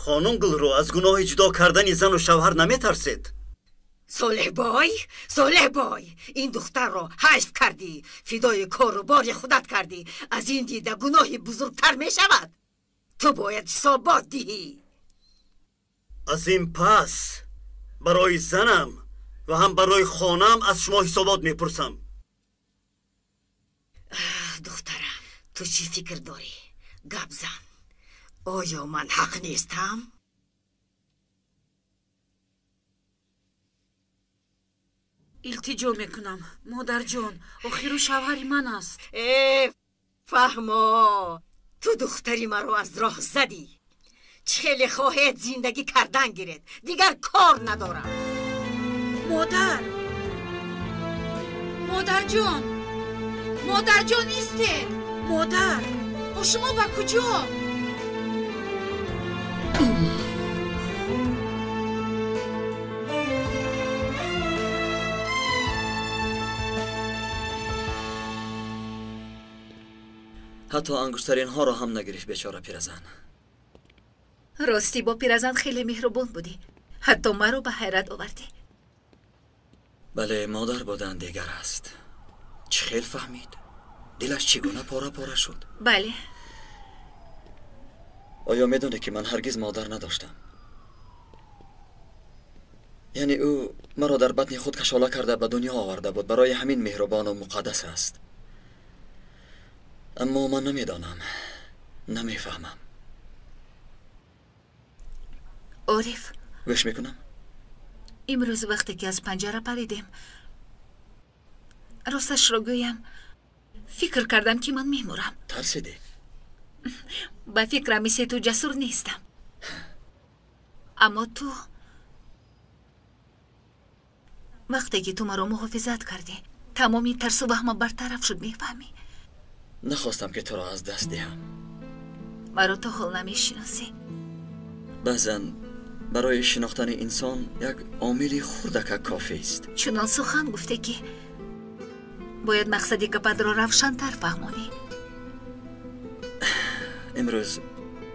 Хонум Гулрӯ, аз гуноҳи ҷудо кардани зану шавҳар наметарсед? Солеҳбой, Солеҳбой, ин духтарро ҳайф кардӣ, фидои кору бори худат кардӣ. Аз ин дида гуноҳи бузургтар мешавад. Ту бояд ҳисобот диҳӣ. Аз ин пас барои занам ва ҳам барои хонаам аз шумо ҳисобот мепурсам. Духтарам, ту чӣ фикр дорӣ? Гап зан. Оё ман ҳақ нестам? Илтиҷо мекунам, модарҷон, охиру шавҳари ман аст. Э, фаҳмо, ту духтари маро аз роҳ задӣ. Чӣ хеле хоҳед зиндагӣ кардан гиред, дигар кор надорам. Модар, модарҷон, модарҷон, истед! Модар, о шумо ба куҷо? Ҳатто ангуштаринҳоро ҳам нагирифт бечора пиразан. Ростӣ бо пиразан хеле меҳрубон будӣ. Ҳатто маро ба ҳайрат овардӣ. Бале, модар будан дигар аст. Чӣ хел фаҳмид? Дилаш чӣ гуна пора пора шуд? Бале. Оё медонӣ ки ман ҳаргиз модар надоштам? Яъне ӯ маро дар батни худ кашола карда ба дунё оварда буд. Барои ҳамин меҳрубону муқаддас аст. Аммо ман намедонам, намефаҳмам. Ориф, гӯш мекунам. Имрӯз вақте ки аз панҷара паридем, росташро гӯям, фикр кардам ки ман мемурам. Тарсидӣ? Ба фикрам мисли ту ҷасур нестам. Аммо ту вақте ки ту маро муҳофизат кардӣ, тамоми тарсу ваҳма бартараф шуд, мефаҳмӣ? Нахостам ки туро аз даст диҳам. Маро то ҳол намешиносӣ. Баъзан барои шинохтани инсон як омили хурдака кофист. Чунон сухан гуфте ки бояд мақсади гапатро равшантар фаҳмонӣ. Имрӯз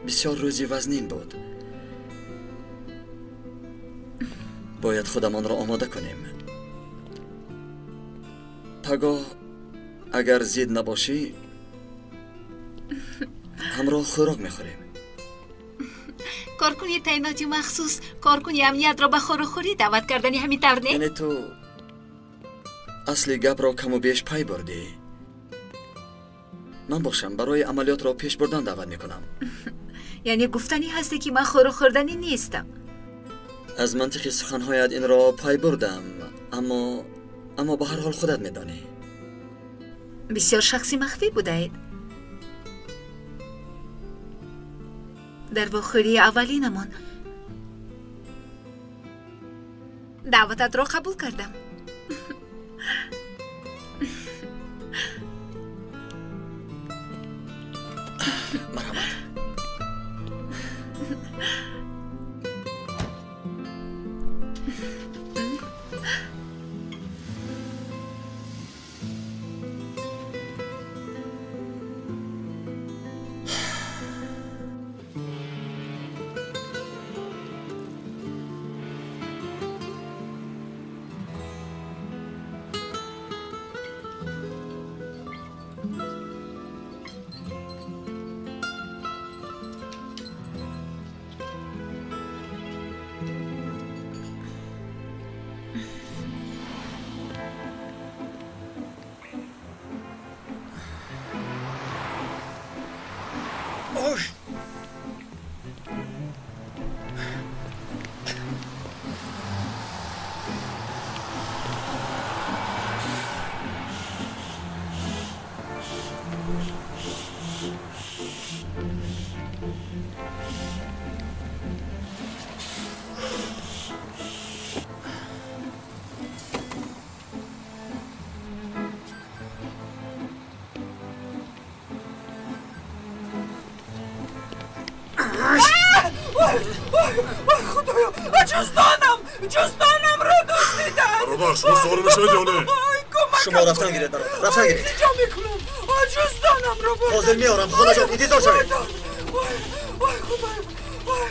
бисёр рӯзи вазнин буд. Бояд худамонро омода кунем. Пагоҳ агар зид набошӣ, ҳамроҳ хӯрок мехӯрем. Коркуни таъиноти махсус, коркуни амниятро ба хорухӯрӣ даъват кардани ҳамин тавр не? Яъне ту асли гапро каму беш пай бурдӣ. Ман бошам барои амалиётро пеш бурдан даъват мекунам. Яъне гуфтанӣ ҳасте ки ман хорухӯрданӣ нестам. Аз мантиқи суханҳоят инро пай бурдам, аммо ба ҳар ҳол худат медонӣ. Бисёр шахси махфӣ будаед. Дар вохӯрии аввалинамон даъвататро қабул кардам. Марҳамат. Худоё, ҷуздонам! Ҷуздонамро дуздиданд. Бародар, шумо савор мешавед ё не? Шумо рафтан гиред, бародар, рафтан гиред. Илтиҷо мекунам, ҷуздонамро бурданд. Ҳозир меорам, холаҷон, интизор шавед. Вой, вой, худоё, вой,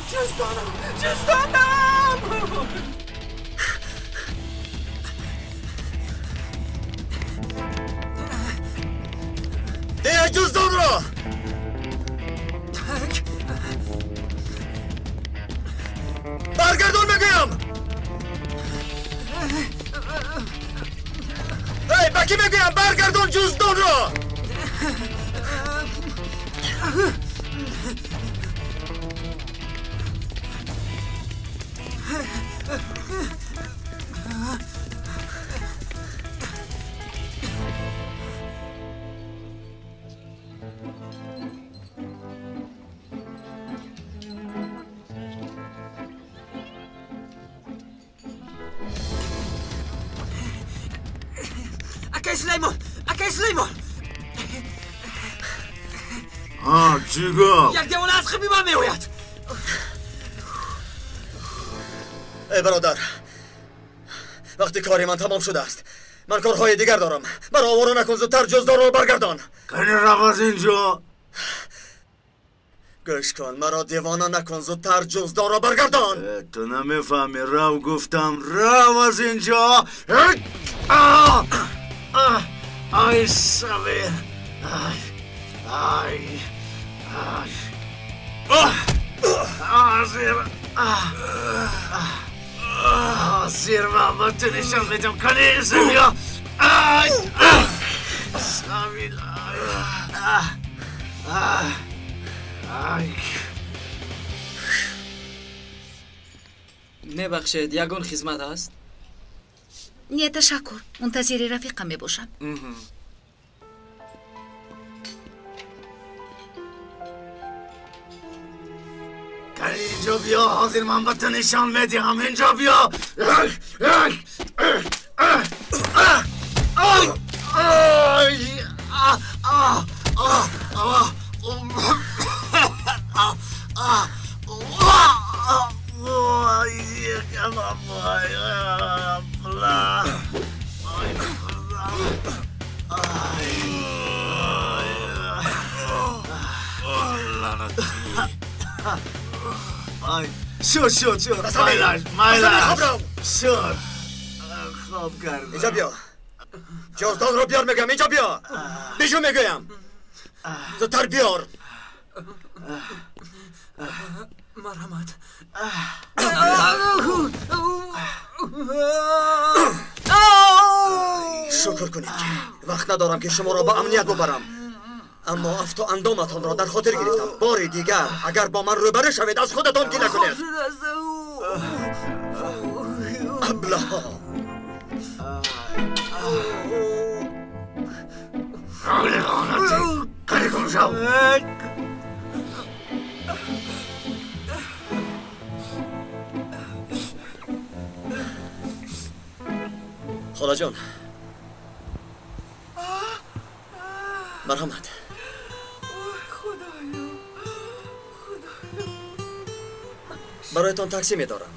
ҷуздонам, ҷуздонам. Деҳ ҷуздонро! Баргардон мегӯям! Эй, ба кӣ мегӯям? Баргардон ҷуздонро! Акай Сулаймон! Акай Сулаймон! Чӣ гап? Як девона аз қиби ман меояд. Эй бародар, вақти кори ман тамом шудааст. Ман корҳои дигар дорам. Маро овора накун, зудтар ҷуздонро баргардон. Кани рав аз инҷо. Гӯш кун, маро девона накун, зудтар ҷуздонро баргардон. Ту намефаҳмӣ, рав гуфтам, рав аз инҷо. Ай Сабир, ай, ай, ай, ҳозир, ҳозир ман ба ту нишон медиҳам. Кани Сабир, ай, Сабир, ай. Мебахшед, ягон хизмат ҳаст? Не, ташаккур. Мунтазири рафиқам мебошам. Кани инҷо биё, ҳозир ман ба ту нишон медиҳам. Инҷо биё. Шуд, шуд, шуд. Майлаш, майлаш. Шуд. Хоб кардам. Инҷо биё. Ҷуздонро биёр мегӯям, инҷо биё. Бижу мегӯям. Зудтар биёр. Марҳамат. Шукр кунед ки вақт надорам ки шуморо ба амният бубарам. Аммо афту андоматонро дар хотир гирифтам. Бори дигар агар бо ман рӯбарӯ шавед, аз худатон гила кунед. Аблаҳо! Қани гум шав! Холаҷон, марҳамат. Бароятон таксӣ медорам.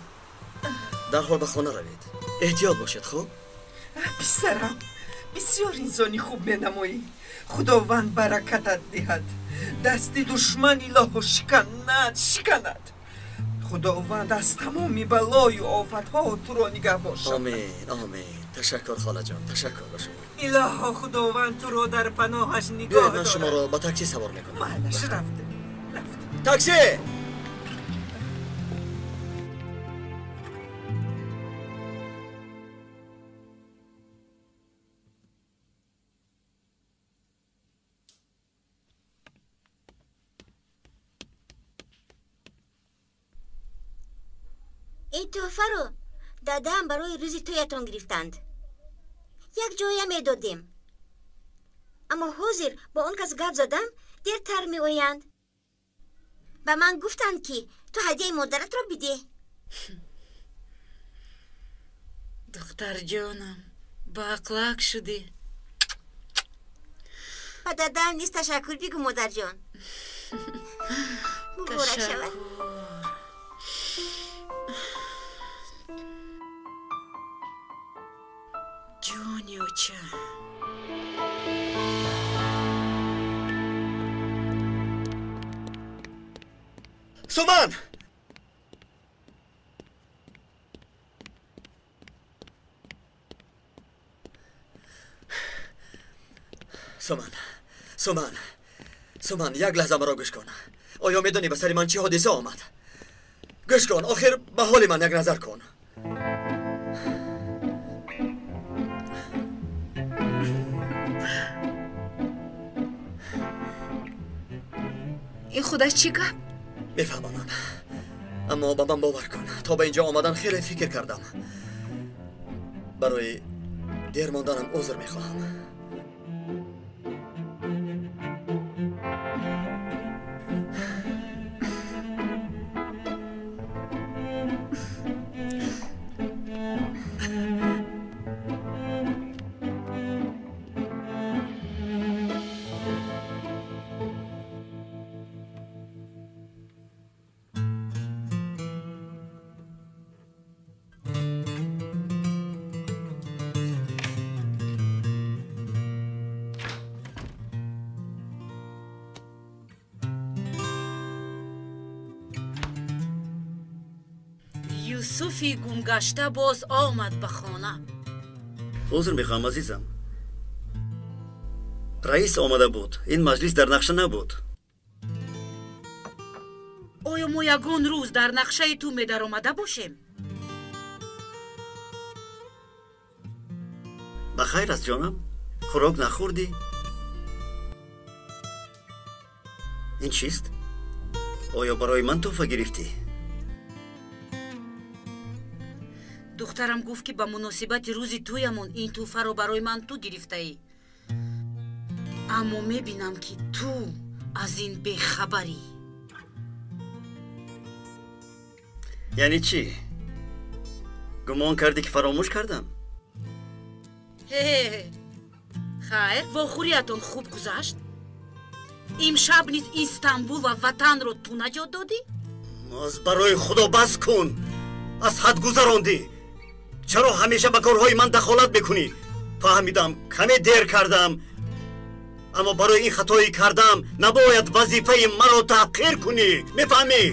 Дарҳол ба хона равед. Эҳтиёт бошед, хуб? Писарам, бисёр инсони хуб менамоӣ. Худованд баракатат диҳад. Дасти душман илоҳо шиканад, шиканад. Худованд аз тамоми балою офатҳо туро нигаҳ бошад. Омин, омин. Ташаккур, холаҷон, ташаккур ба шумо. Илоҳо худованд туро дар паноҳаш нигоҳ Биёед, ман дорад. шуморо ба таксӣ савор мекунам. Майлаш, рафтем. Таксӣ! Ин тӯҳфаро дадаам барои рӯзи тӯятон гирифтанд. Як ҷоя медодем. Аммо ҳозир бо он кас гап задам, дертар меоянд. Ба ман гуфтанд, ки ту ҳадияи модаратро бидеҳ. Духтарҷонам, баақлак шудӣ. Ба дадаам низ ташаккур бигӯ, модарҷон. Муборак шавад. Ташаккур. Ҷони оча. Суман! Суман, Суман, Суман, як лаҳза маро гӯш кун. Оё медонӣ ба сари ман чӣ ҳодиса омад? Гӯш кун, охир ба ҳоли ман як назар кун. Ин худаш чӣ гап? Мефаҳмонам, аммо ба ман бовар кун, то ба инҷо омадан хеле фикр кардам. Барои дер монданам узр мехоҳам. Юсуфи гумгашта боз омад ба хона. Узр мехоҳам, азизам. Раис омада буд. Ин маҷлис дар нақша набуд. Оё мо ягон рӯз дар нақшаи ту медаромада бошем? Ба хайр аст, ҷонам. Хӯрок нахӯрдӣ? Ин чист? Оё барои ман тӯҳфа гирифтӣ? Духтарам гуфт, ки ба муносибати рӯзи тӯямон ин тӯҳфаро барои ман ту гирифтаӣ. Аммо мебинам, ки ту аз ин бехабарӣ. Яъне чӣ? Гумон кардӣ, ки фаромӯш кардам? Ҳе, хайр, вохӯриятон хуб гузашт? Имшаб низ Истанбул ва ватанро ту наҷот додӣ? Аз барои Худо бас кун! Аз ҳад гузарондӣ! Чаро ҳамеша ба корҳои ман дахолат мекунӣ? Фаҳмидам, каме дер кардам, аммо барои ин хатоӣ кардам набояд вазифаи маро таҳқир кунӣ. Мефаҳмӣ?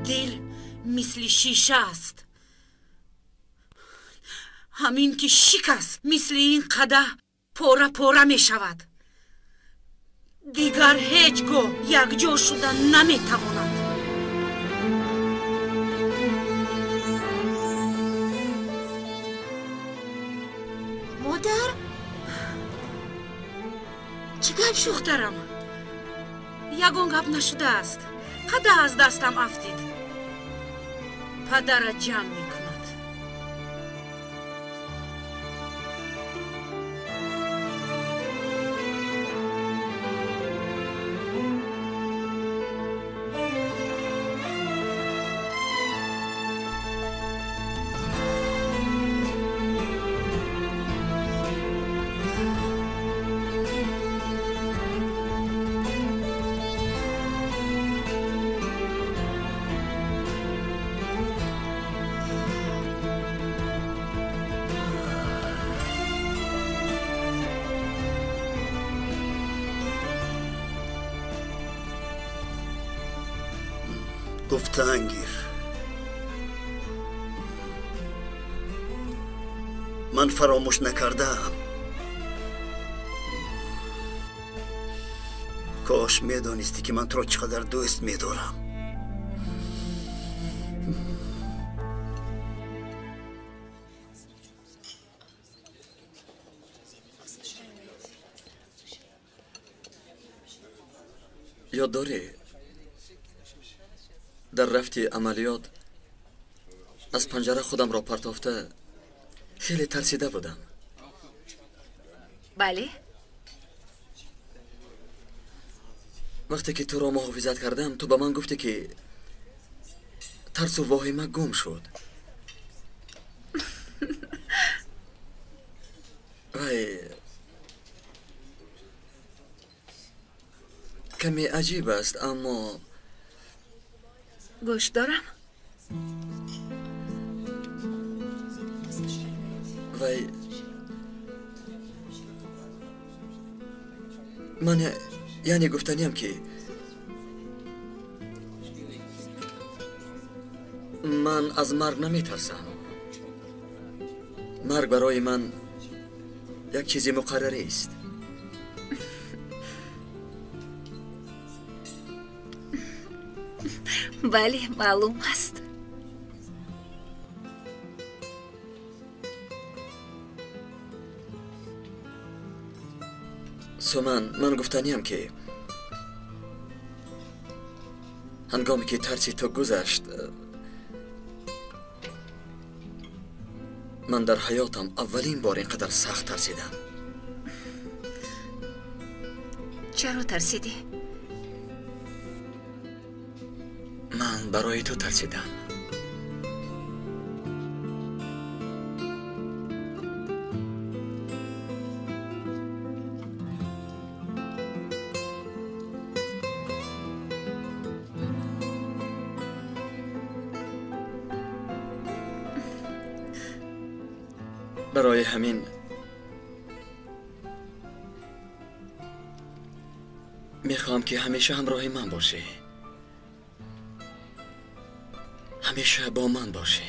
Дил мисли шиша аст. Ҳамин ки шикаст, мисли ин қадаҳ пора пора мешавад. Дигар ҳеҷ гоҳ якҷо шуда наметавонад. Модар, чӣ гап шуд? Духтарам, ягон гап нашудааст. Қадаҳ аз дастам афтид. Падарат ҷамъ мекунад. Гуфтаангир, ман фаромӯш накардаам. Кош медонистӣ, ки ман туро чӣ қадар дӯст медорам. Ёд дорӣ, дар рафти амалиёт аз панҷара худамро партофта хеле тарсида будам? Бале. Вақте ки туро муҳофизат кардам, ту ба ман гуфтӣ, ки тарсу воҳима гум шуд. Вай каме аҷиб аст, аммо гӯш дорам. Вай ман яъне гуфтаниям, ки ман аз марг наметарсам. Марг барои ман як чизи муқаррарист. Бале, маълум аст. Суман, ман гуфтаниям, ки ҳангоме ки тарси ту гузашт, ман дар ҳаётам аввалин бор ин қадар сахт тарсидам. Чаро тарсидӣ? Ман барои ту тарсидам. Барои ҳамин мехоҳам, ки ҳамеша ҳамроҳи ман бошӣ, ҳамеша бо ман бошӣ.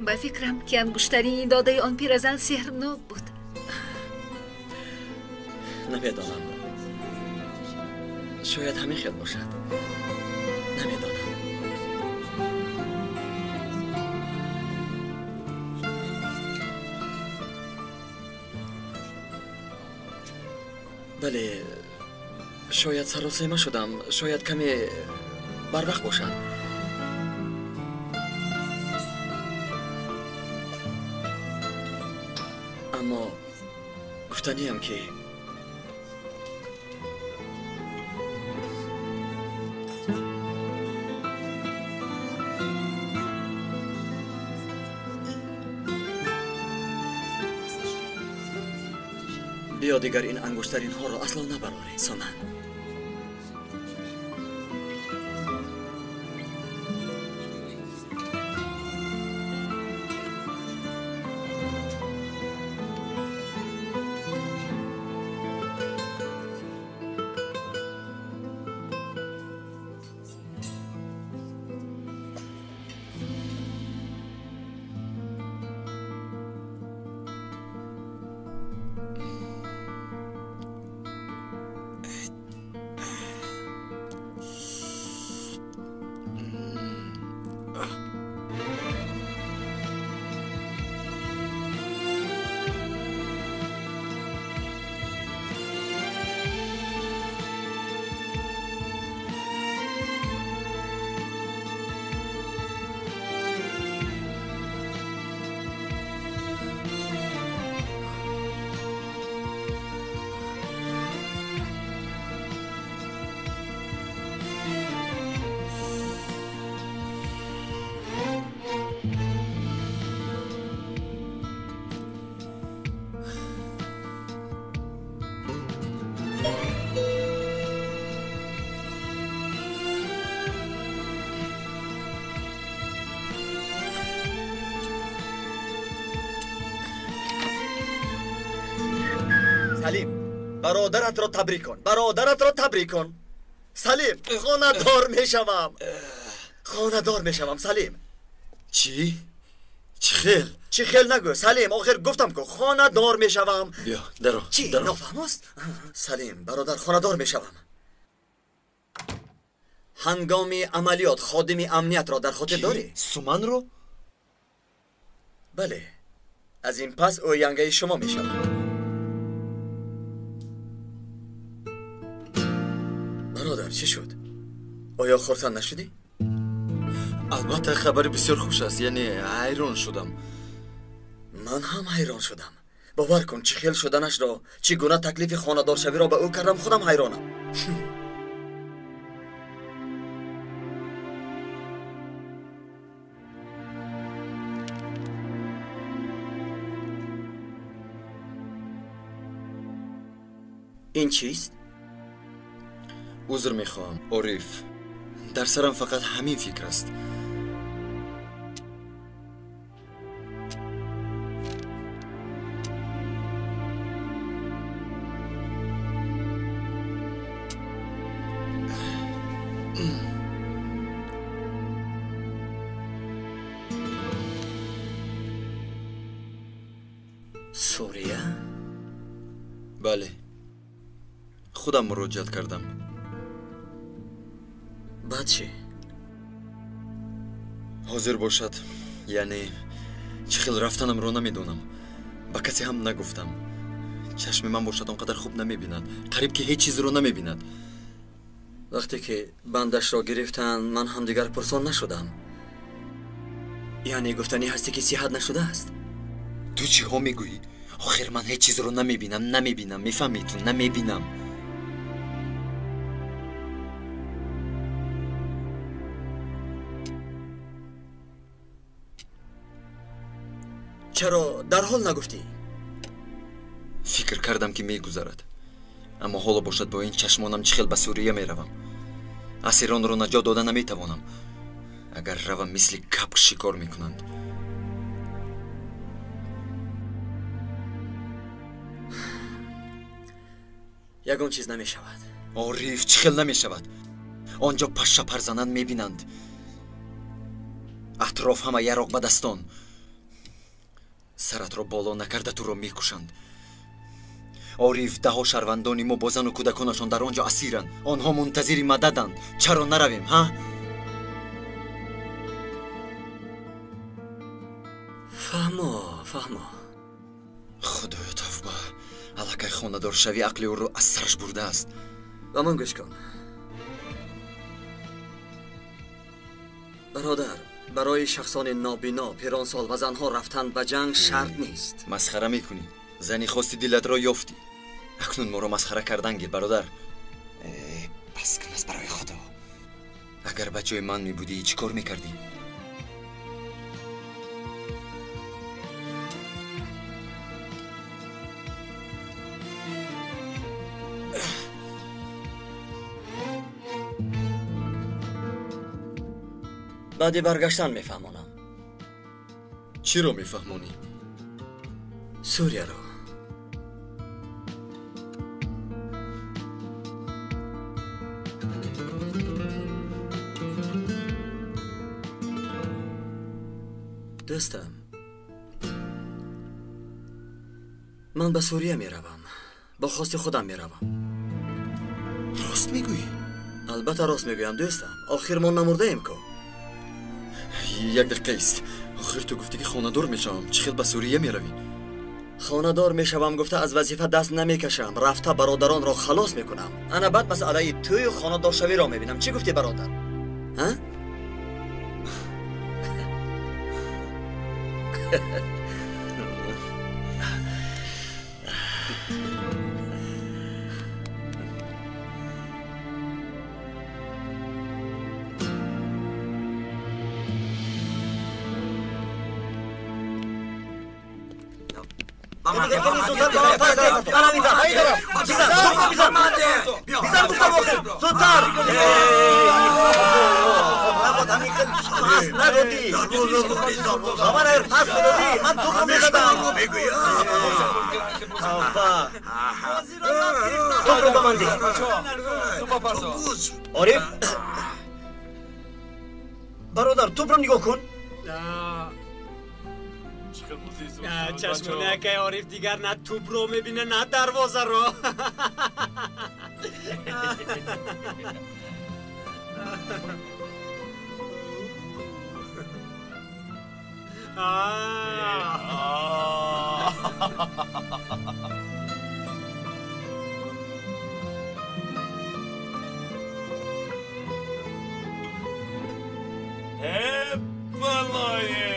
Ба фикрам, ки ангуштарини додаи он пиразан сеҳрнок буд. Намедонам, шояд ҳамин хел бошад, намедонам. Бале, шояд саросема шудам, шояд каме барвақт бошад. Аммо гуфтаниям, ки биё дигар ин ангуштаринҳоро асло набарорем, Суман. Салим, бародаратро табрик кун, бародаратро табрик кун. Салим, хонадор мешавам, хонадор мешавам. Салим. Чӣ? Чӣ хел? Чӣ хел нагӯ, Салим, охир гуфтам ку хонадор мешавам. Биё, даро. Чӣ, нофаҳмост? Салим, бародар, хонадор мешавам. Ҳангоми амалиёт ходими амниятро дар хотир дорӣ? Суманро? Бале, аз ин пас ӯ янгаи шумо мешавад. Бародар, чӣ шуд? Оё хурсанд нашудӣ? Албатта, хабари бисёр хуш аст, яъне ҳайрон шудам. Ман ҳам ҳайрон шудам. Бовар кун, чӣ хел шуданашро, чӣ гуна таклифи хонадоршавиро ба ӯ кардам, худам ҳайронам. Ин чист? Узр мехоҳам, Ориф. Дар сарам фақат ҳамин фикр аст. Сурия? Бале. Худам муроҷиат кардам. Баъд чӣ? Ҳозир бошад, яъне чӣ хел рафтанамро намедонам. Ба касе ҳам нагуфтам. Чашми ман бошад он қадар хуб намебинад. Қариб ки ҳеҷ чизро намебинад. Вақте ки бандашро гирифтанд, ман ҳам дигар пурсон нашудам. Яъне гуфтанӣ ҳастӣ ки сиҳат нашудааст? Ту чиҳо мегӯӣ? Охир ман ҳеҷ чизро намебинам, намебинам, мефаҳмӣ ту, намебинам. Чаро дарҳол нагуфтӣ? Фикр кардам ки мегузарад. Аммо ҳоло бошад бо ин чашмонам чӣ хел ба Сурия меравам. Асиронро наҷот дода наметавонам. Агар равам мисли капк шикор мекунанд. Ягон чиз намешавад. Ориф, чӣ хел намешавад? Он ҷо пашша парзананд мебинанд. Атроф ҳама яроқ ба дастон. Саратро боло накарда туро мекушанд. Ориф, даҳо шаҳрвандони мо бо зану кӯдаконашон дар он ҷо асиранд. Онҳо мунтазири мададанд. Чаро наравем, ҳа? Фаҳмо, фаҳмо. Худоё тавба, аллакай хонадоршавӣ ақли ӯро аз сараш бурдааст. Ба ман гӯш кун. Бародар, барои шахсони нобино, пиронсол ва занҳо рафтан ба ҷанг шарт нест. Масхара мекунӣ? Зани хости дилатро ёфтӣ. Акнун моро масхара кардан гир, бародар. Бас кун аз барои Худо. Агар ба ҷои ман мебудӣ, чӣ кор мекардӣ? Баъди баргаштан мефаҳмонам. Чиро мефаҳмонӣ? Сурияро. Дӯстам, ман ба Сурия меравам. Бо хости худам меравам. Рост мегӯӣ? Албатта рост мегӯям, дӯстам. Охир мо намурдаем ку. Як дақиқа ист. Охир ту гуфтӣ ки хонадор мешавам. Чӣ хел ба Сурия меравӣ? Хонадор мешавам гуфта аз вазифа даст намекашам. Рафта бародаронро халос мекунам. Ана баъд масъалаи тӯю хонадоршавиро мебинам. Чӣ гуфтӣ, бародар? Ҳа? Ориф, бародар, тӯпро нигоҳ кун. Чашмони акаи Ориф дигар на тӯбро мебина, на дарвозаро. Балое!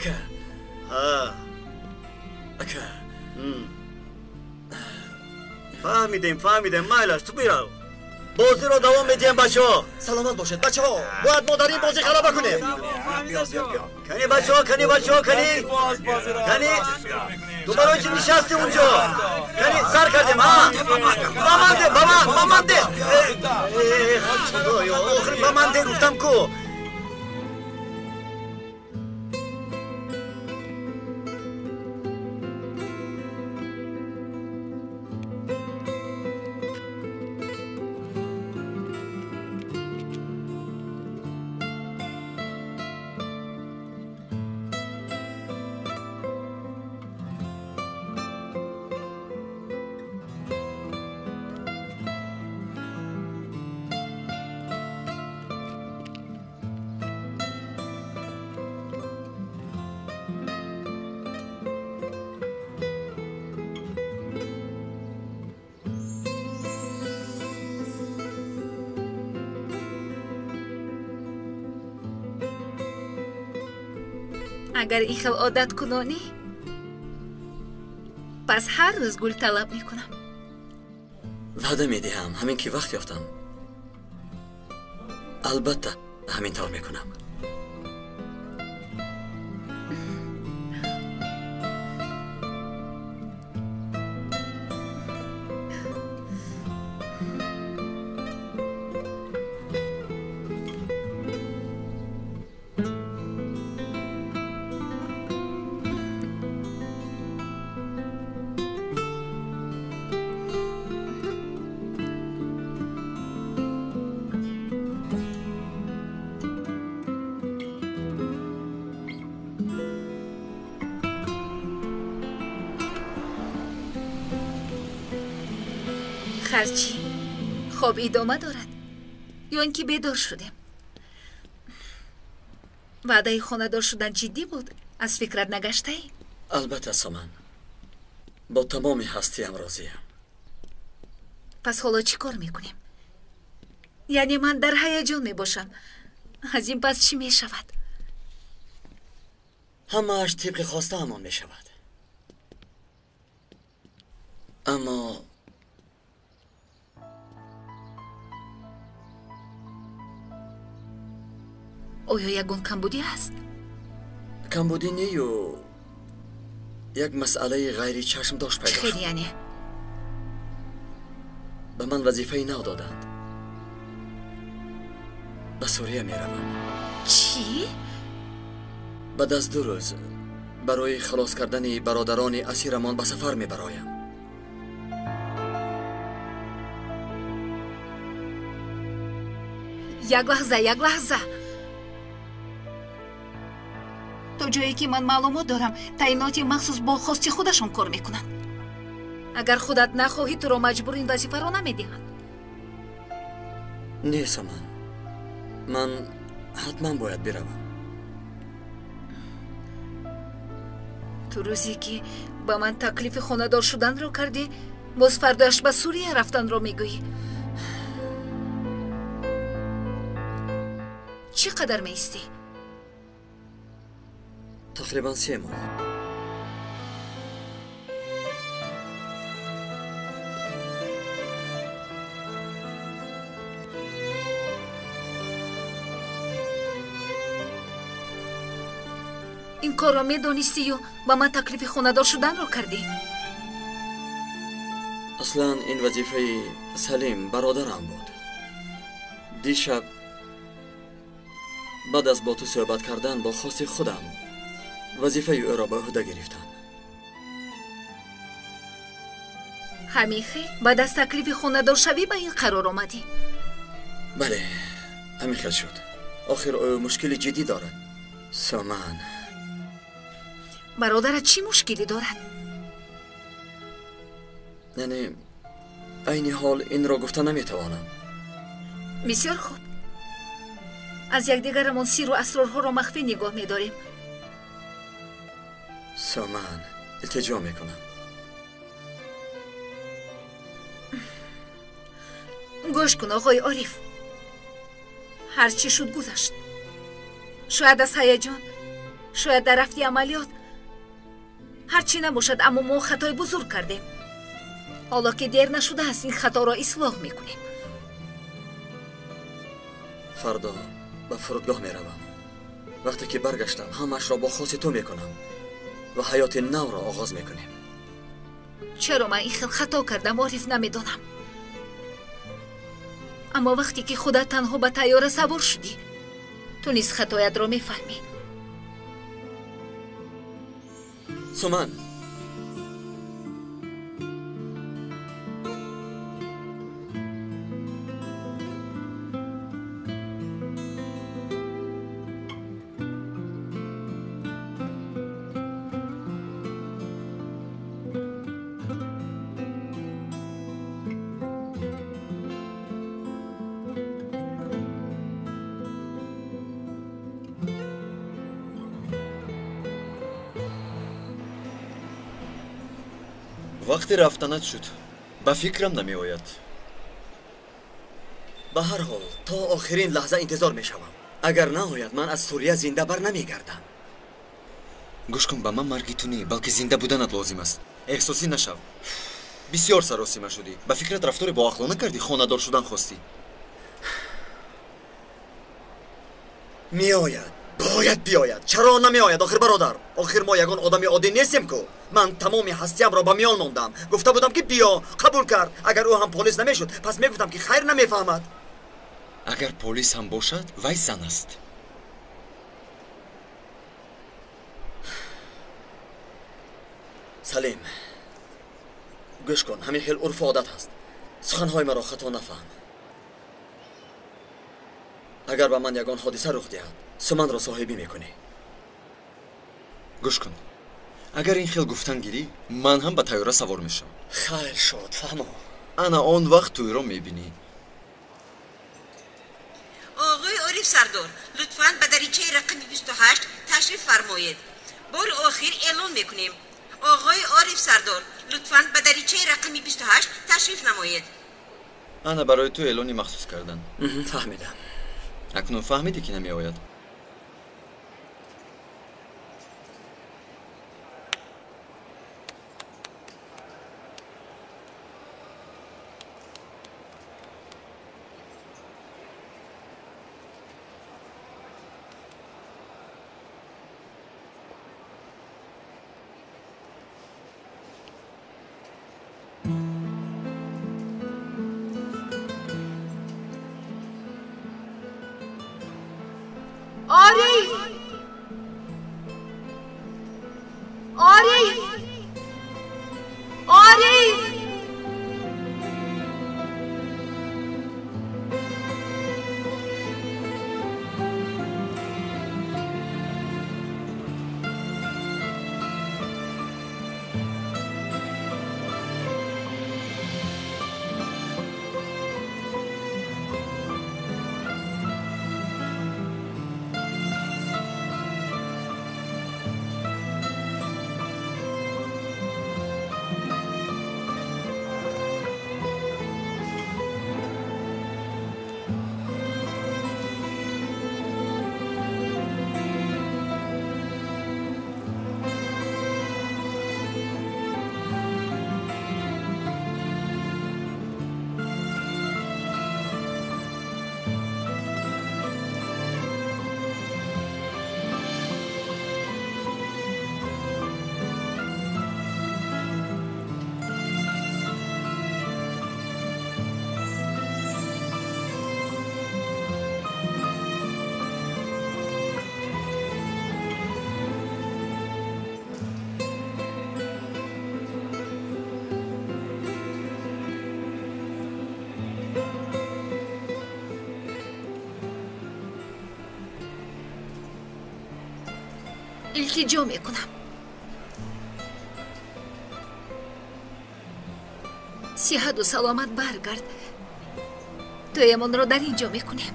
Ака. Ҳа. Ака. Фаҳмидем, фаҳмидем, майлаш, ту бирав. Бозиро давом медиҳем, бачаҳо. Саломат бошед, бачаҳо. Бояд мо дар ин бозӣ ғалаба кунем. Кани бачаҳо, кани бачаҳо, кани. Кани. Ту барои чӣ нишастӣ унҷо? Кани, сар кардем, ҳа? Ба ман де, ба ман, ба ман де. Худоё, охир ба ман де гуфтам ку. Агар ин хел одат кунонӣ, пас ҳар рӯз гул талаб мекунам. Ваъда медиҳам, ҳамин ки вақт ёфтам, албатта ҳамин тавр мекунам. Харчи хоб идома дорад ё ин ки бедор шудем? Ваъдаи хонадор шудан ҷиддӣ буд, аз фикрат нагаштаӣ? Албатта, Соман, бо тамоми ҳастиам розиям. Пас ҳоло чӣ кор мекунем? Яъне ман дар ҳаяҷон мебошам. Аз ин пас чӣ мешавад? Ҳамааш тибқи хостаамон мешавад. Аммо оё ягон камбудӣ ҳаст? Камбудӣ нею, як масъалаи ғайричашмдошт пайдо шуд. Хел яъне? Ба ман вазифаи нав доданд. Ба Сурия меравам. Чӣ? Баъд аз 2 рӯз барои халос кардани бародарони асирамон ба сафар мебароям. Як лаҳза, як лаҳза. То ҷое ки ман маълумот дорам, таъиноти махсус бо хости худашон кор мекунанд. Агар худат нахоҳӣ, туро маҷбур ин вазифаро намедиҳанд. Не, Саман, ман ҳатман бояд биравам. Ту рӯзе ки ба ман таклифи хонадор шуданро кардӣ, боз фардояш ба Сурия рафтанро мегӯӣ. Чӣ қадар меистӣ? Тақрибан 3 моҳ. Ин корро медонистию ба ман таклифи хонадор шуданро кардӣ? Аслан ин вазифаи Салим бародарам буд. Дишаб баъд аз бо ту суҳбат кардан бо хости худам вазифаи ӯро ба ӯҳда гирифтам. Ҳамин хел баъд аз таклифи хонадоршавӣ ба ин қарор омадӣ? Бале, ҳамин хел шуд. Охир ӯ мушкили ҷиддӣ дорад. Соман. Бародарат чӣ мушкилӣ дорад? Яъне айни ҳол инро гуфта наметавонам. Бисёр хуб. Аз якдигарамон сиру асрорҳоро махфӣ нигоҳ медорем. Соман, илтиҷо мекунам. Гӯш кун, оғои Ориф. Ҳар чӣ шуд гузашт. Шояд аз ҳаяҷон Шояд дар рафти амалиёт ҳарчи набошад, аммо мо хатои бузург кардем. Ҳоло ки дер нашудааст, ин хаторо ислоҳ мекунем. Фардо ба фурудгоҳ меравам. Вақте ки баргаштам, ҳамаашро бо хоси ту мекунам ва ҳаёти навро оғоз мекунем. Чаро ман ин хел хато кардам, Ориф, намедонам. Аммо вақте ки худат танҳо ба тайёра савор шудӣ, ту низ хатоятро мефаҳмӣ. Суман, вақте рафтанат шуд, ба фикрам намеояд. Ба ҳар ҳол то охирин лаҳза интизор мешавам. Агар наояд, ман аз Сурия зинда бар намегардам. Гӯш кун, ба ман марги ту не, балки зинда буданат лозим аст. Эҳсосӣ нашав. Бисёр саросима шудӣ. Ба фикрат рафтори боақлона кардӣ, хонадор шудан хостӣ. Меояд, бояд биёяд. Чаро намеояд, охир бародар? Охир мо ягон одами оддӣ нестем ку. Ман тамоми ҳастиямро ба миён мондам. Гуфта будам ки биё, қабул кард. Агар ӯ ҳам полис намешуд, пас мегуфтам ки хайр намефаҳмад. Агар полис ҳам бошад, вай зан аст. Салим, гӯш кун, ҳамин хел урфу одат ҳаст. Суханҳои маро хато нафаҳм. Агар ба ман ягон ҳодиса рух диҳад, Суманро соҳибӣ мекунӣ. Гӯш кун, агар ин хел гуфтан гирӣ, ман ҳам ба тайёра савор мешавам. Хайр шуд, фаҳмо. Ана он вақт тӯйро мебинӣ. Оғои Ориф Сардор, лутфан ба даричаи рақами 28 ташриф фармоед. Бори охир эълон мекунем. Оғои Ориф Сардор, лутфан ба даричаи рақами 28 ташриф намоед. Ана барои ту эълони махсус кардан. Фаҳмидам. Акнун фаҳмидӣ, ки намеояд? Ориф! Ориф! Ориф! Илтиҷо мекунам. Сиҳату саломат баргард. Тӯямонро дар ин ҷо мекунем.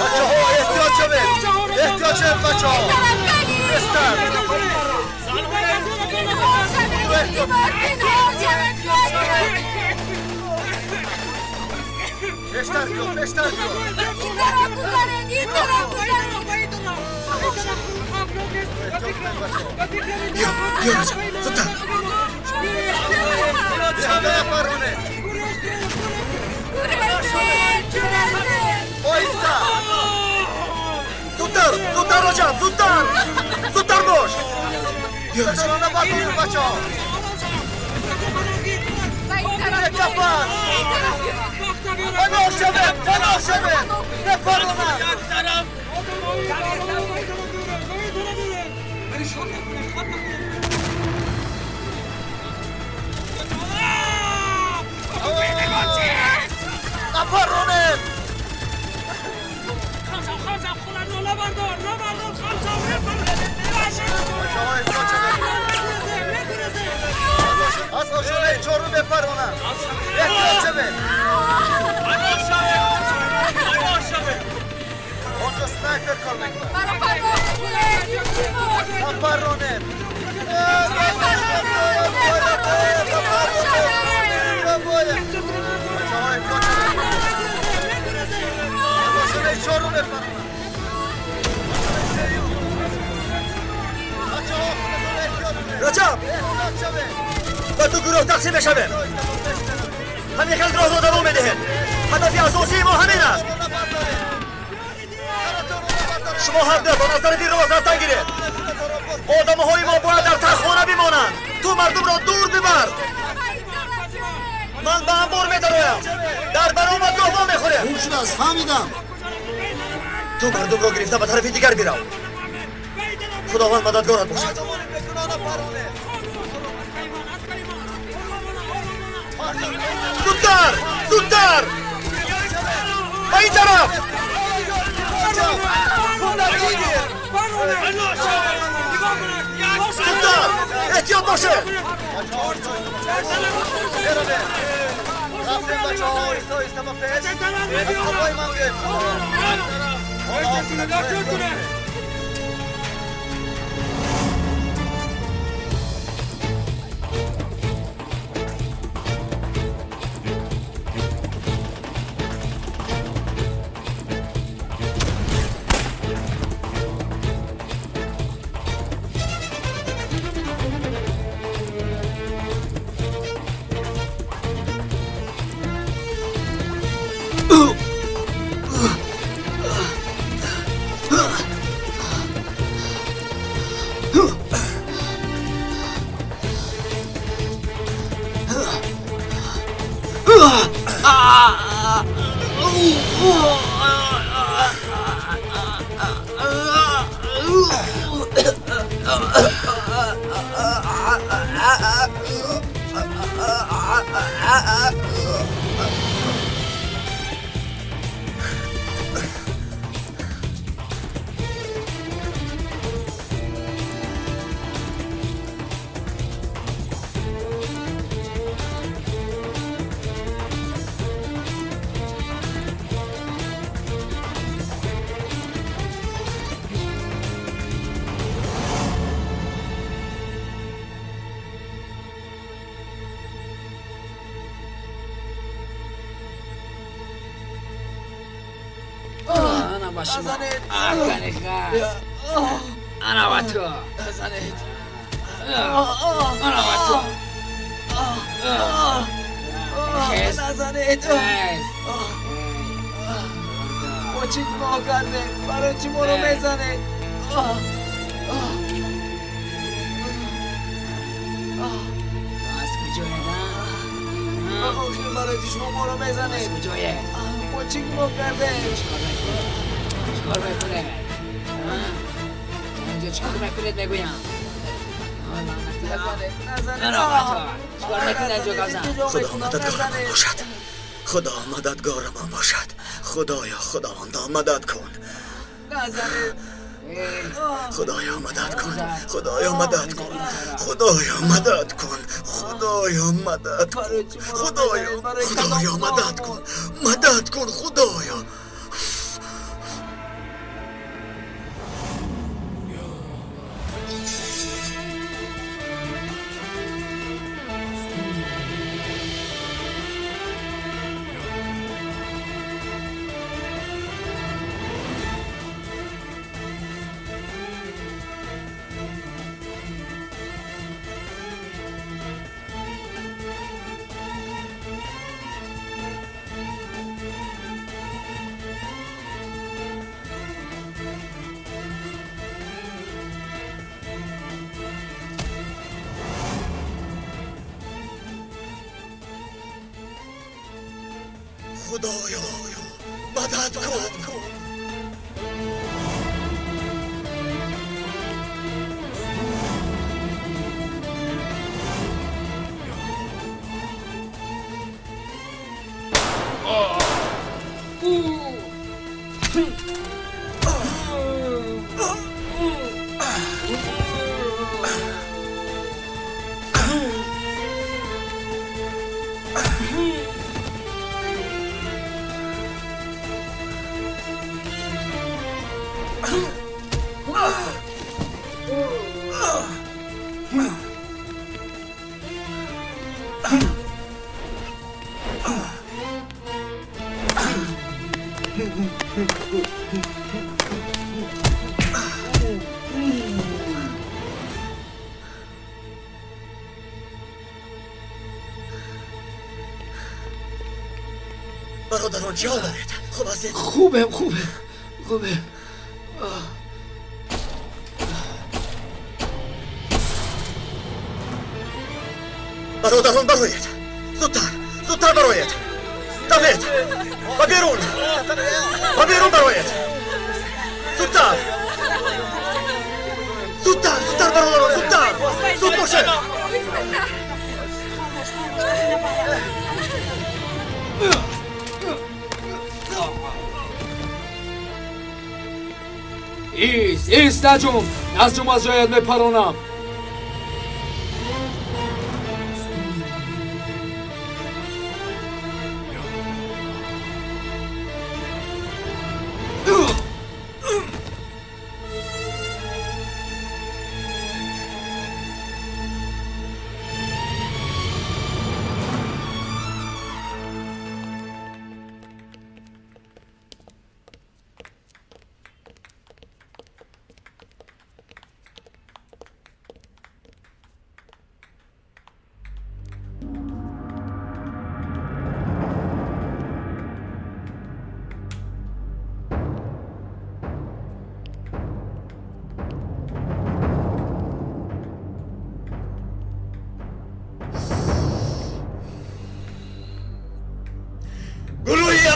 بچه‌ها احتیاط شوید، احتیاط شوید بچه‌ها. بیشتر بیا، بیشتر بیا. این طرف گذارید، این طرف. بیا، بیا رجب، زودتر. آیستا. زودتر، زودتر رجب، زودتر، زودتر باش. بیا رجب. بچه‌ها. پناه شوید، پناه شوید، بپرانند. نپرانند. خمسم خودت رو نبردار، نبردار، خمسم. از آشانه چهارم بپرانند. احتیاط شوید. آنجا سنایپر کار میکند. نپرانند. رجب، ба ду гурӯҳ тақсим мешавем. ҳамин хел роҳро давом медиҳем. ҳадафи асосии мо ҳамин аст. Шумо ҳар дуятон аз тарафи рост рафтан гиред. Одамҳои мо бояд дар таххона бимонанд. Ту мардумро дур бибар. Ман ба анбор медароям. Дар баромадгоҳ вомехӯрем. Хуб шудааст, фаҳмидам. Ту мардумро гирифта ба тарафи дигар бирав. Худованд мададгорат бошад. Зудтар, зудтар, ба ин тараф. Зудтар, эҳтиёт бошед. رفتیم بچه‌ها، آهسته آهسته با پیش. از قفای من بیایید. انا با تو، انا با تو. نزنید. ما چی گناه کردیم؟ برای چی ما رو میزنید؟ از کجایه؟ آخر برای چی شما ما رو میزنید؟ از کجایه؟ ما چی گناه کردیم؟ چیکار میکنه؟ اینجا چیکار میکنید میگویم؟ چیکار میکنید اینجا گازم؟ خدا مددگار من باشد. خدا مددگار من باشد. خدایا، خداوندا مدد کن. خدایا مدد کن. خدایا مدد کن. خدایا مدد کن. خدایا. Худоё мадад кун, Худоё, Худоё мадад кун, мадад кун, Худоё. Худоё, мадад кун. Бародарон, чӣ ҳол доред? Хуб ҳастед? Хубем, хубем, хубем. Бародарон, бароед! Зудтар, зудтар бароед! Давед! Ба берун! Ба берун бароед! Зудтар! Зудтар, зудтар, бародарон, зудтар! Зуд бошед! Ист, ист, наҷум! Наҷум, аз ҷоят мепаронам!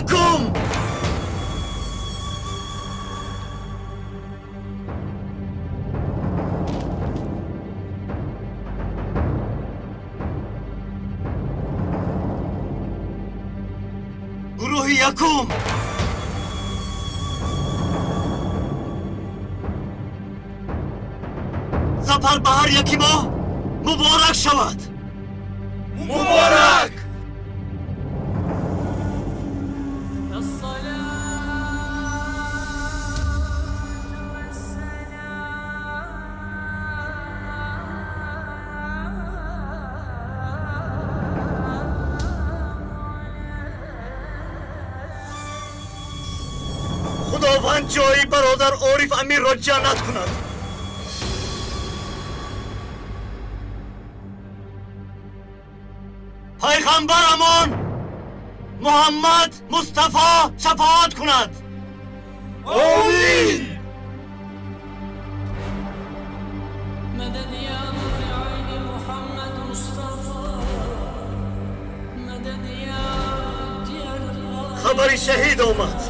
Якум! Гурӯҳи якум! Зафар ба ҳар яки мо муборак шавад! Муборак! Худованд ҷои бародар Ориф Амирро ҷаннат кунад. Пайғамбарамон Муҳаммад Мустафо шафоат кунад. Омин. Хабари шаҳид омад.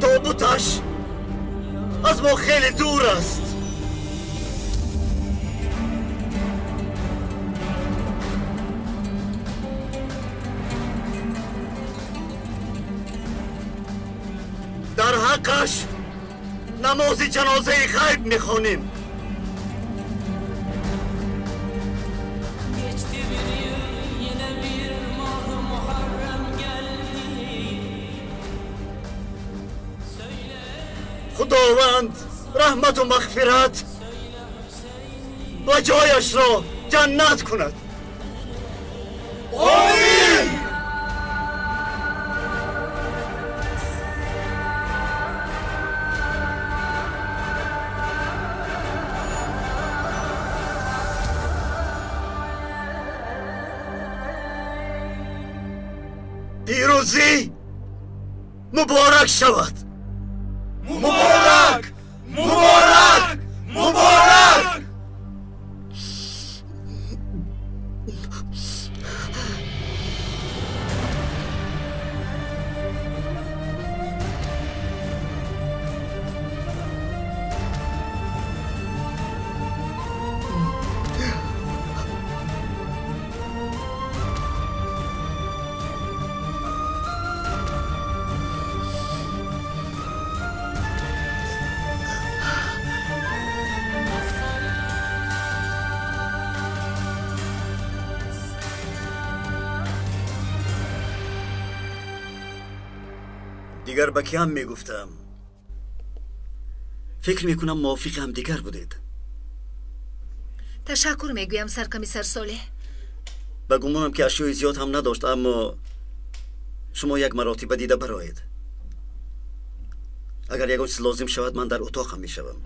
Тобуташ аз мо хеле дур аст. ҳаққаш намози ҷанозаи ғайб мехонем. Худованд раҳмату мағфират ва ҷояшро ҷаннат кунад. Омин. Пирӯзӣ муборак шавад. Муборак! Муборак! Муборак! Дигар ба киам мегуфтам? Фикр мекунам мувофиқи ҳамдигар будед. Ташаккур мегӯям, саркомиссар Солеҳ. Ба гумонам ки ашёи зиёд ҳам надошт, аммо шумо як маротиба дида бароед. Агар ягон чиз лозим шавад, ман дар утоқам мешавам.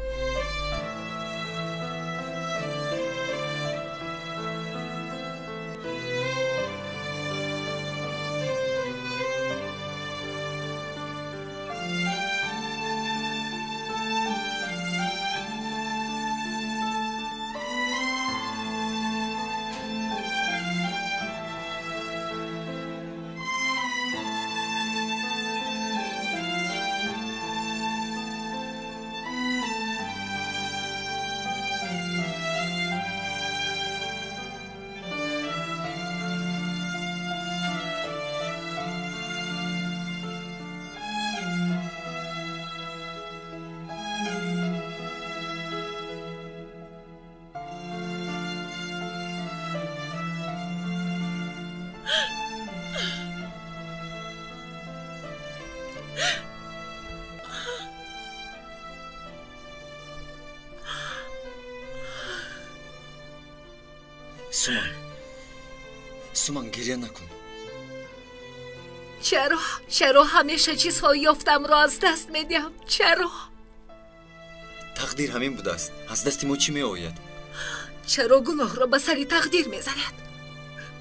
Суман, Суман, гиря накун. Чаро? Чаро ҳамеша чизҳои ёфтамро аз даст медиҳам? Чаро? Тақдир ҳамин будааст. Аз дасти мо чӣ меояд? Чаро гуноҳро ба сари тақдир мезанад?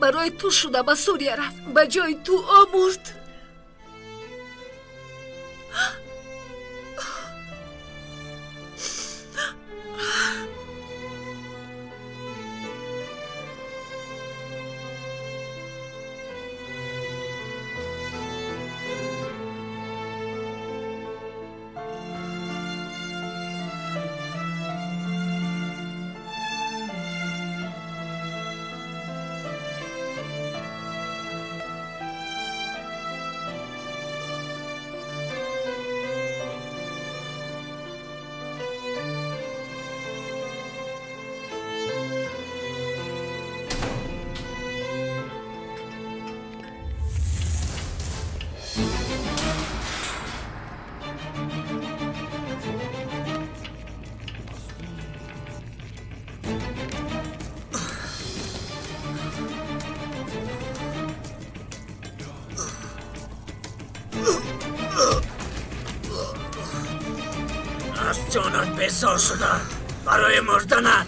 Барои ту шуда ба Сурия рафт, ба ҷои ту омурд. جانت بسار شده برای مردنت.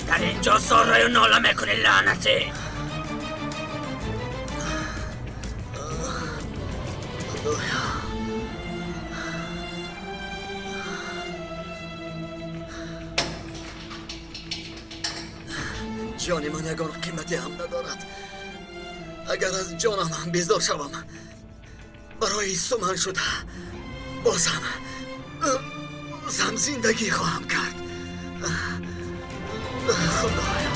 در اینجا سارای و ناله میکنی لعنتی. ҷони ман ягон қимате ҳам надорад. Агар аз ҷонам ҳам безор шавам, барои суман шуда бозам зиндагӣ хоҳам кард. Худоё.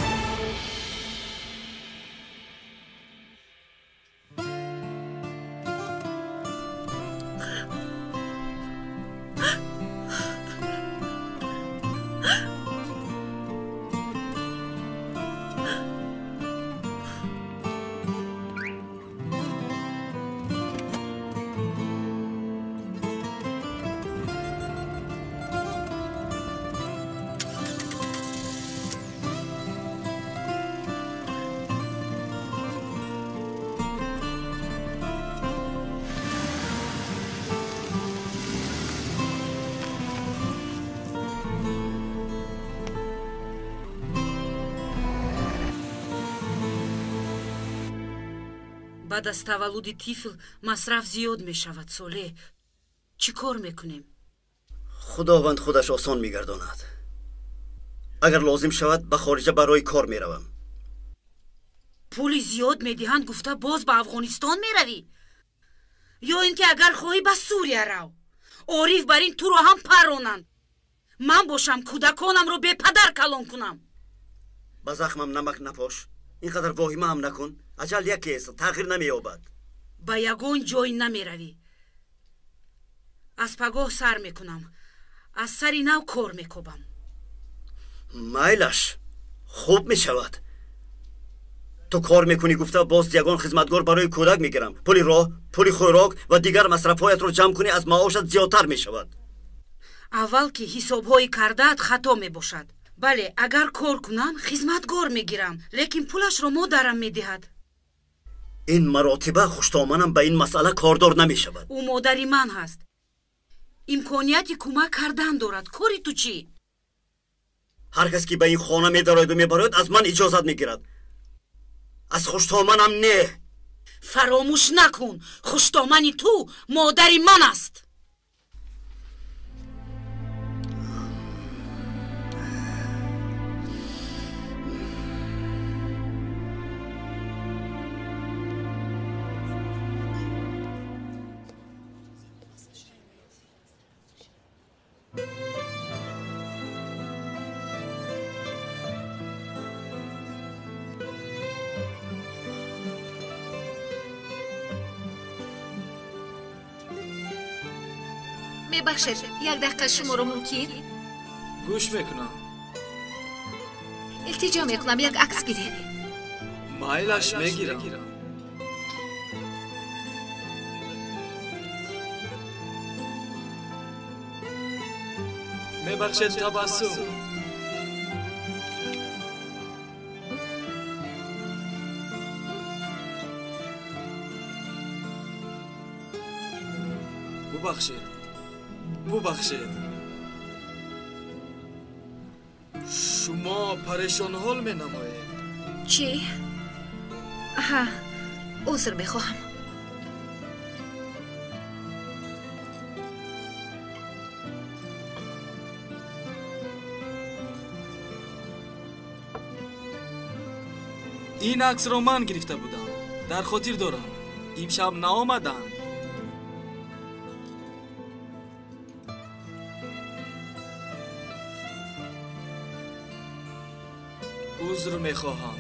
Баъд аз таваллуди тифл масраф зиёд мешавад. Солеҳ, чӣ кор мекунем? Худованд худаш осон мегардонад. Агар лозим шавад, ба хориҷа барои кор меравам. Пули зиёд медиҳанд гуфта боз ба Афғонистон меравӣ? Ё ин ки агар хоҳӣ ба Сурия рав. Ориф бар ин туро ҳам паронанд. Ман бошам кӯдаконамро бепадар калон кунам. Ба захмам намак напош. Ин қадар воҳима ҳам накун. Аҷал якест, тағйир намеёбад. Ба ягон ҷой намеравӣ. Аз пагоҳ сар мекунам. Аз сари нав кор мекобам. Майлаш, хуб мешавад. Ту кор мекунӣ гуфта боз ягон хизматгор барои кӯдак мегирам. Пули роҳ, пули хӯрок ва дигар масрафҳоятро ҷамъ кунӣ, аз маошат зиёдтар мешавад. Аввал ки ҳисобҳои кардаат хато мебошад. Бале, агар кор кунам, хизматгор мегирам, лекин пулашро модарам медиҳад. Ин маротиба хуштоманам ба ин масъала кордор намешавад. Ӯ модари ман ҳаст. Имконияти кӯмак кардан дорад. Кори ту чӣ? Ҳар кас ки ба ин хона медарояду мебарояд, аз ман иҷозат мегирад. Аз хуштоманам не. Фаромӯш накун, хуштомани ту модари ман аст. Мебахшед, як дақиқа шуморо мумкин? Гӯш мекунам. Илтиҷо мекунам, як акс гиред. Майлаш, мегирам. Мебахшед, табассум. Бубахшед. Бубахшед. Шумо парешонҳол менамоед. Чӣ? Аҳа, узр мехоҳам. Ин аксро ман гирифта будам. Дар хотир дорам. Имшаб наомаданд. Узр мехоҳам.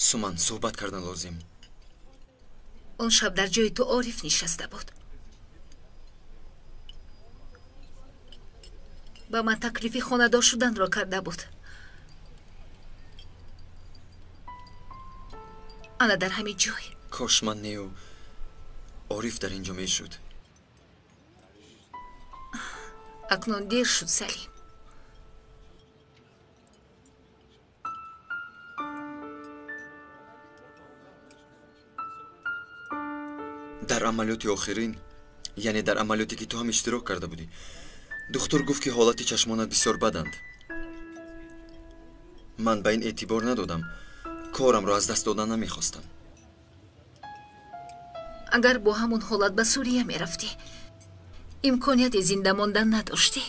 Суман, суҳбат кардан лозим. Он шаб дар ҷои ту Ориф нишаста буд. Ба ман таклифи хонадор шуданро карда буд. Ана дар ҳамин ҷой. Кош ман нею Ориф дар ин ҷо мешуд. Акнун дер шуд, Салим. Дар амалиёти охирин, яъне дар амалиёте ки ту ҳам иштирок карда будӣ, духтур гуфт ки ҳолати чашмонат бисёр баданд. Ман ба ин эътибор надодам. Корамро аз даст додан намехостам. Агар бо ҳамон ҳолат ба Сурия мерафтӣ, имконияти зинда мондан надоштӣ.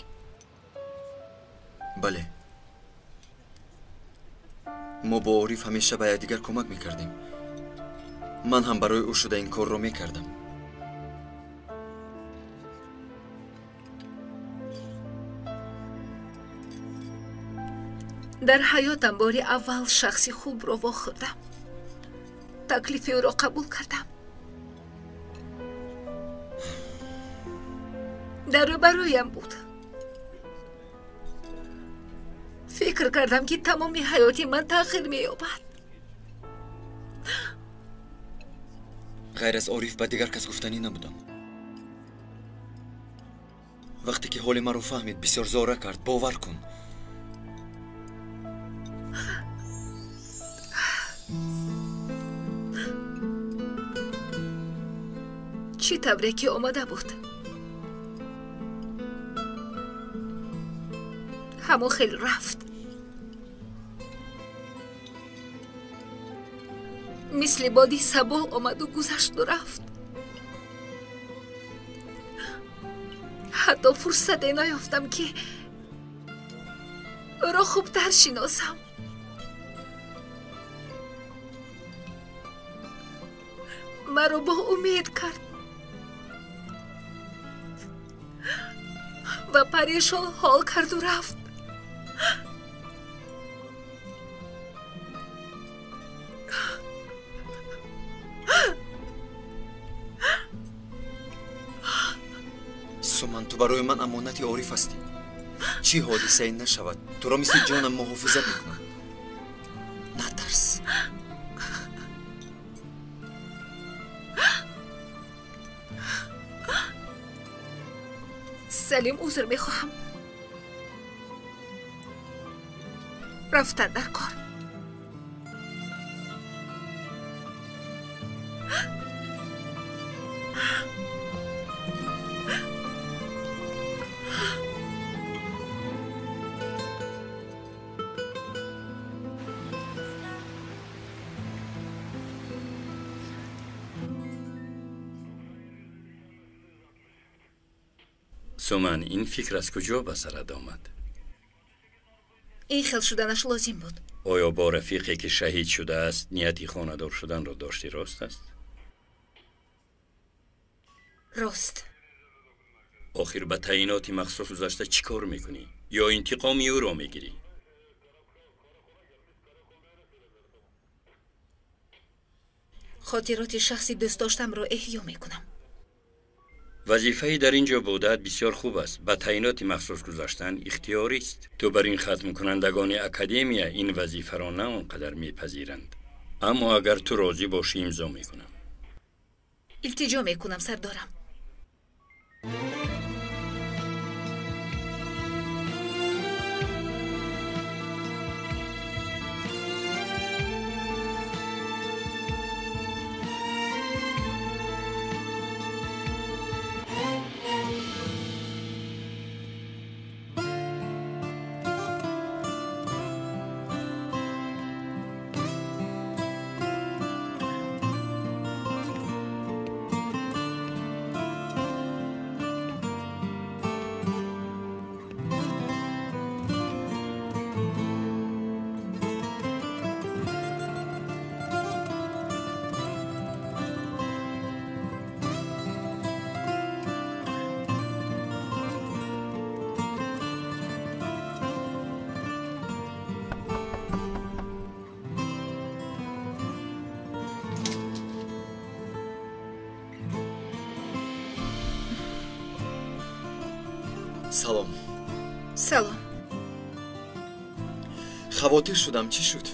Бале, мо бо Ориф ҳамеша ба якдигар кӯмак мекардем. Ман ҳам барои ӯ шуда ин корро мекардам. Дар ҳаётам бори аввал шахси хубро вохӯрдам. Таклифи ӯро қабул кардам. Дар рӯбарӯям буд. Фикр кардам, ки тамоми ҳаёти ман тағйир меёбад. Ғайр аз Ориф ба дигар кас гуфтанӣ набудам. Вақте ки ҳоли маро фаҳмид, бисёр зора кард. Бовар кун. Чӣ тавре ки омада буд, ҳамон хел рафт. Мисли боди сабо омаду гузашту рафт. Ҳатто фурсате наёфтам, ки ӯро хубтар шиносам. Маро бо умед кард ва парешон ҳол карду рафт. Суман, ту барои ман амонати Ориф ҳастӣ. Чӣ ҳодисае нашавад, туро мисли ҷонам муҳофизат мекунам. Натарс. Салим, узр мехоҳам. Рафтан дар кор. Суман, ин фикр аз куҷо ба сарат омад? Ин хел шуданаш лозим буд. Оё бо рафиқе ки шаҳид шудааст нияти хонадор шуданро дошти, рост аст? Рост. Охир ба таъиноти махсус гузашта чӣ кор мекунӣ? Ё интиқоми ӯро мегирӣ? Хотироти шахси дӯстдоштамро эҳё мекунам. Вазифаи дар ин ҷо будаат бисёр хуб аст. Ба таъиноти махсус гузаштан ихтиёрист. Ту бар ин хатмкунандагони академия ин вазифаро на он қадар мепазиранд. Аммо агар ту розӣ бошӣ, имзо мекунам. Илтиҷо мекунам, сардорам. Салом. Салом. Хавотир шудам, чӣ шуд?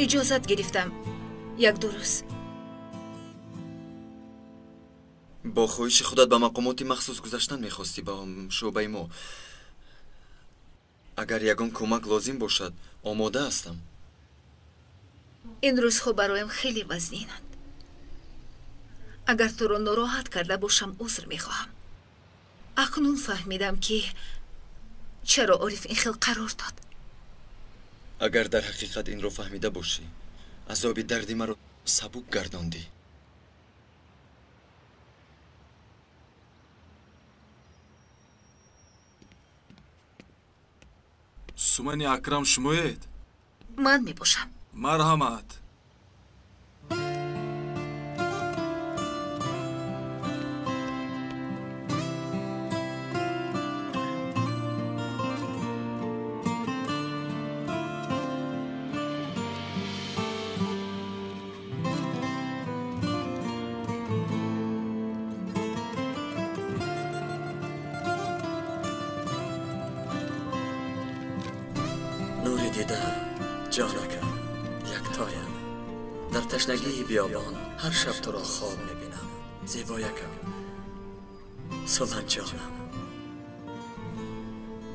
Иҷозат гирифтам як-ду рӯз. Бо хоҳиши худат ба мақомоти махсус гузаштан мехостӣ, ба шӯъбаи мо. Агар ягон кӯмак лозим бошад, омода ҳастам. Ин рӯзҳо бароям хеле вазнинанд. Агар туро нороҳат карда бошам, узр мехоҳам. Акнун фаҳмидам, ки чаро Ориф ин хел қарор дод. Агар дар ҳақиқат инро фаҳмида бошӣ, азоби дарди маро сабук гардондӣ. Сумани Акрам шумоед? Ман мебошам. Марҳамат. Нури дида, ҷонакам, яктоям. Дар ташнагии биёбон ҳар шаб туро хоб мебинам. Зебоякам, Суман ҷонам,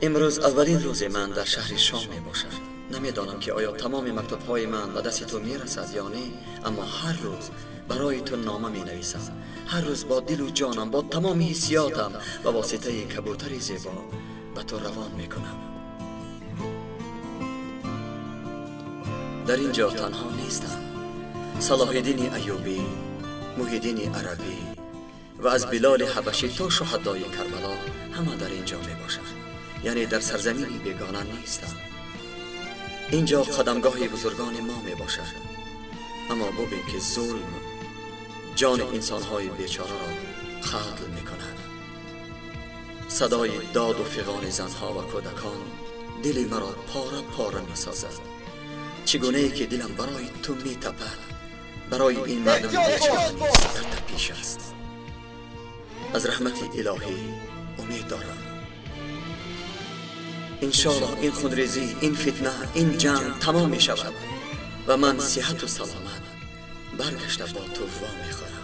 имрӯз аввалин рӯзи ман дар шаҳри Шом мебошад. Намедонам ки оё тамоми мактубҳои ман ба дасти ту мерасад ё не, аммо ҳар рӯз барои ту нома менависам. Ҳар рӯз бо дилу ҷонам, бо тамоми ҳиссиётам ба воситаи кабӯтари зебо ба ту равон мекунам. Дар ин ҷо танҳо нестам. Салоҳиддини Аюбӣ, Муҳиддини Арабӣ ва аз Билоли Ҳабашӣ то шуҳадои Карбало ҳама дар ин ҷо мебошанд. Яъне дар сарзамини бегона нестам. Ин ҷо қадамгоҳи бузургони мо мебошад. Аммо бубин ки зулм ҷони инсонҳои бечораро қатл мекунад. Садои доду фиғони занҳо ва кӯдакон дили маро пора пора месозад. Чӣ гунае ки дилам барои ту метапад, барои ин мардуми бечора низ дар тапиш аст. Аз раҳмати илоҳӣ умед дорам. Иншоаллоҳ ин хунрезӣ, ин фитна, ин ҷанг тамом мешавад ва ман сиҳату саломат баргашта бо ту вомехӯрам.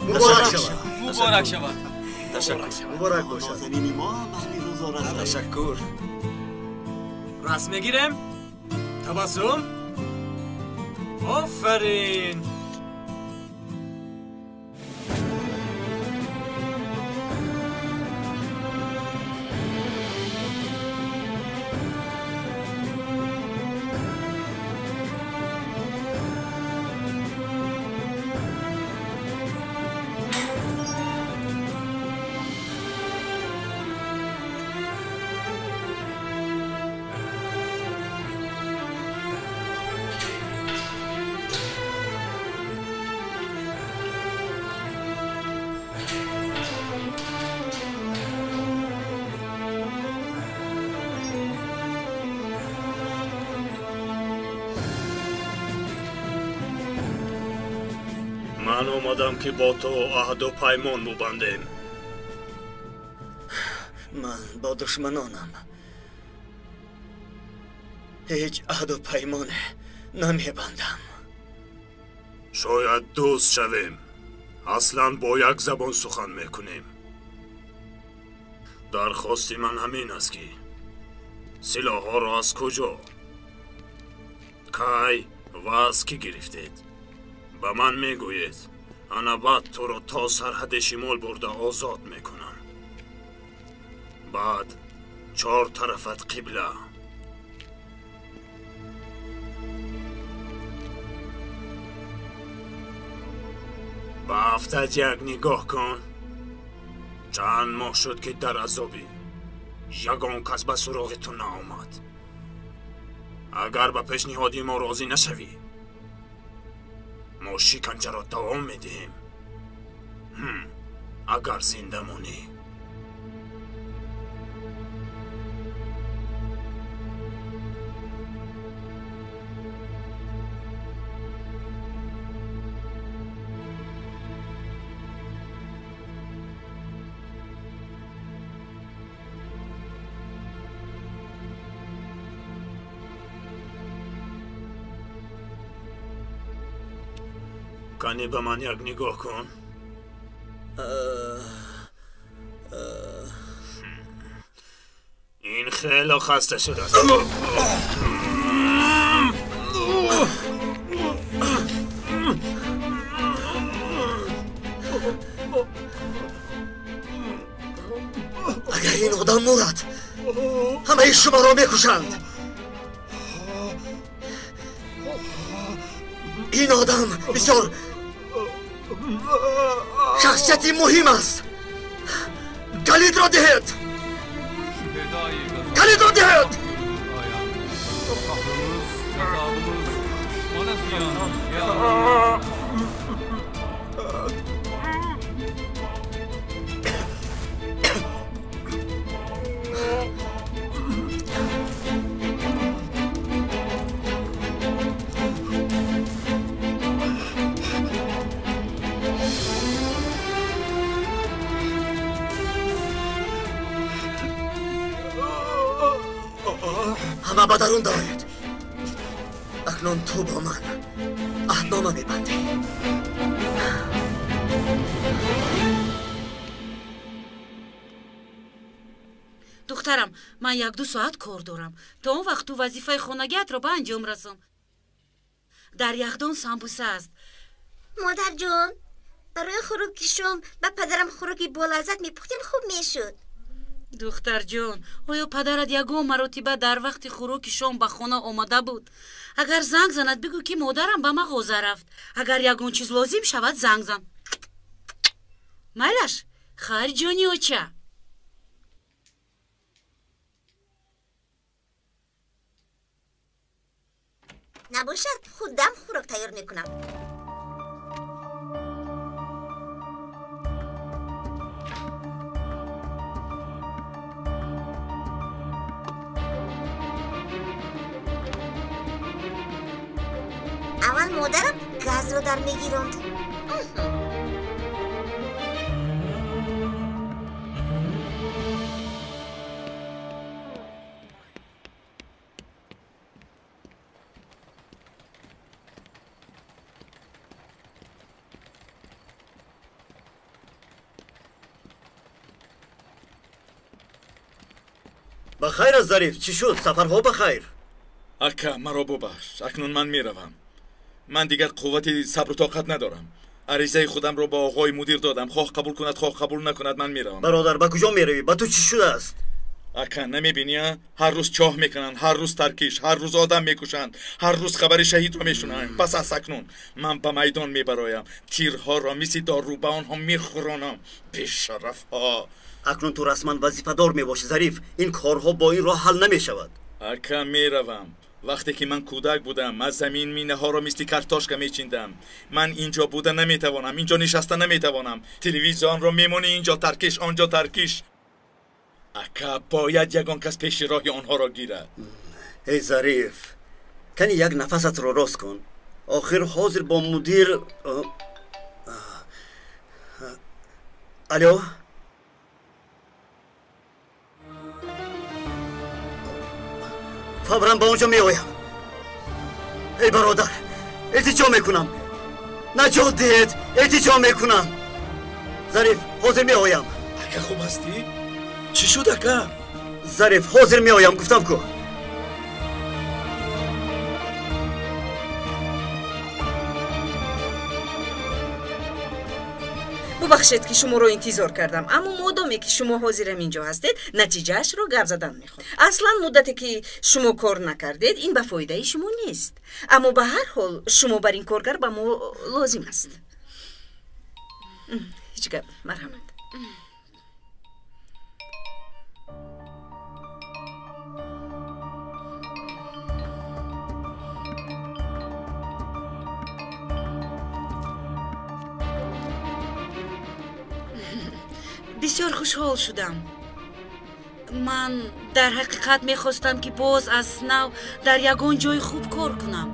Муборак шавад. Муборак шавад. Ташаккур. Муборак бошад. Нозанини мо ҳам аҳли рӯзор аст. Ташаккур. Расм мегирем. Табассум. Офарин. Ман омадам ки бо ту аҳду паймон бубандем. Ман бо душманонам ҳеҷ аҳду паймоне намебандам. Шояд дӯст шавем. Аслан бо як забон сухан мекунем. Дархости ман ҳамин аст ки силоҳҳоро аз куҷо, кай ва аз кӣ гирифтед? Ба ман мегӯед, ана баъд туро то сарҳади шимол бурда озод мекунам. Баъд чор тарафат қибла. Ба ҳафтат як нигоҳ кун. Чанд моҳ шуд ки дар азобӣ. Ягон кас ба суроғи ту наомад. Агар ба пешниҳоди мо розӣ нашавӣ, мо шиканҷаро давом медиҳем. Агар зинда монӣ. Кани ба ман як нигоҳ кун. Ин хело хаста шудааст. Агар ин одам мурад, ҳамаи шуморо мекушанд. Ин одам бисёр Шахсияти муҳим аст. Калидро диҳед. Калидро диҳед. Ҳама ба дарун дароед. Акнун ту бо ман аҳднома мебандӣ. Духтарам, ман як-ду соат кор дорам. То он вақт ту вазифаи хонагиатро ба анҷом расон. Дар яхдон самбуса аст. Модарҷон, барои хӯроки шом ба падарам хӯроки болаззат мепухтем, хуб мешуд. Духтарҷон, оё падарат ягон маротиба дар вақти хӯроки шом ба хона омада буд? Агар занг занад, бигӯ ки модарам ба мағоза рафт. Агар ягон чиз лозим шавад, занг зан. Майлаш, хайр, ҷони оча. Набошад, худам хӯрок тайёр мекунам. Аввал модарам газро дар мегиронд. Ба хайр аст, Зариф, чӣ шуд? Сафарҳо ба хайр. Ака, маро бубахш, акнун ман меравам. Ман дигар қуввати сабру тоқат надорам. Аризаи худамро ба оғои мудир додам. Хоҳ қабул кунад, хоҳ қабул накунад, ман меравам. Бародар, ба куҷо меравӣ? Ба ту чӣ шудааст? Ака, намебинӣ? Ҳар рӯз чоҳ мекунанд, ҳар рӯз таркиш, ҳар рӯз одам мекушанд, ҳар рӯз хабари шаҳидро мешунавем. Пас аз акнун ман ба майдон мебароям. Тирҳоро мисли дору ба онҳо мехӯронам. Бешарафҳо. Акнун ту расман вазифадор мебошӣ, Зариф. Ин корҳо бо ин роҳ ҳал намешавад. Ака, меравам. Вақте ки ман кӯдак будам, аз замин минаҳоро мисли картошка мечиндам. Ман инҷо буда наметавонам, инҷо нишаста наметавонам. Телевизионро мемонӣ, инҷо таркиш, онҷо таркиш. Ака, бояд ягон кас пеши роҳи онҳоро гирад. Эй Зариф, кани як нафасатро рост кун. Охир ҳозир бо мудир. Алё? Фавран ба он ҷо меоям. Эй бародар, илтиҷо мекунам. Наҷот диҳед, илтиҷо мекунам. Зариф, ҳозир меоям. Ака, хуб ҳастӣ? Чӣ шуд, ака? Зариф, ҳозир меоям, гуфтам ку. Бубахшед, ки шуморо интизор кардам, аммо модоме ки шумо ҳозирам инҷо ҳастед, натиҷаашро гап задан мехоҳам. Аслан муддате ки шумо кор накардед, ин ба фоидаи шумо нест. Аммо ба ҳар ҳол шумо бар ин коргар ба мо лозим аст. Ҳеҷ гап, марҳамат. Бисёр хушҳол шудам. Ман дар ҳақиқат мехостам, ки боз аз нав дар ягон ҷои хуб кор кунам.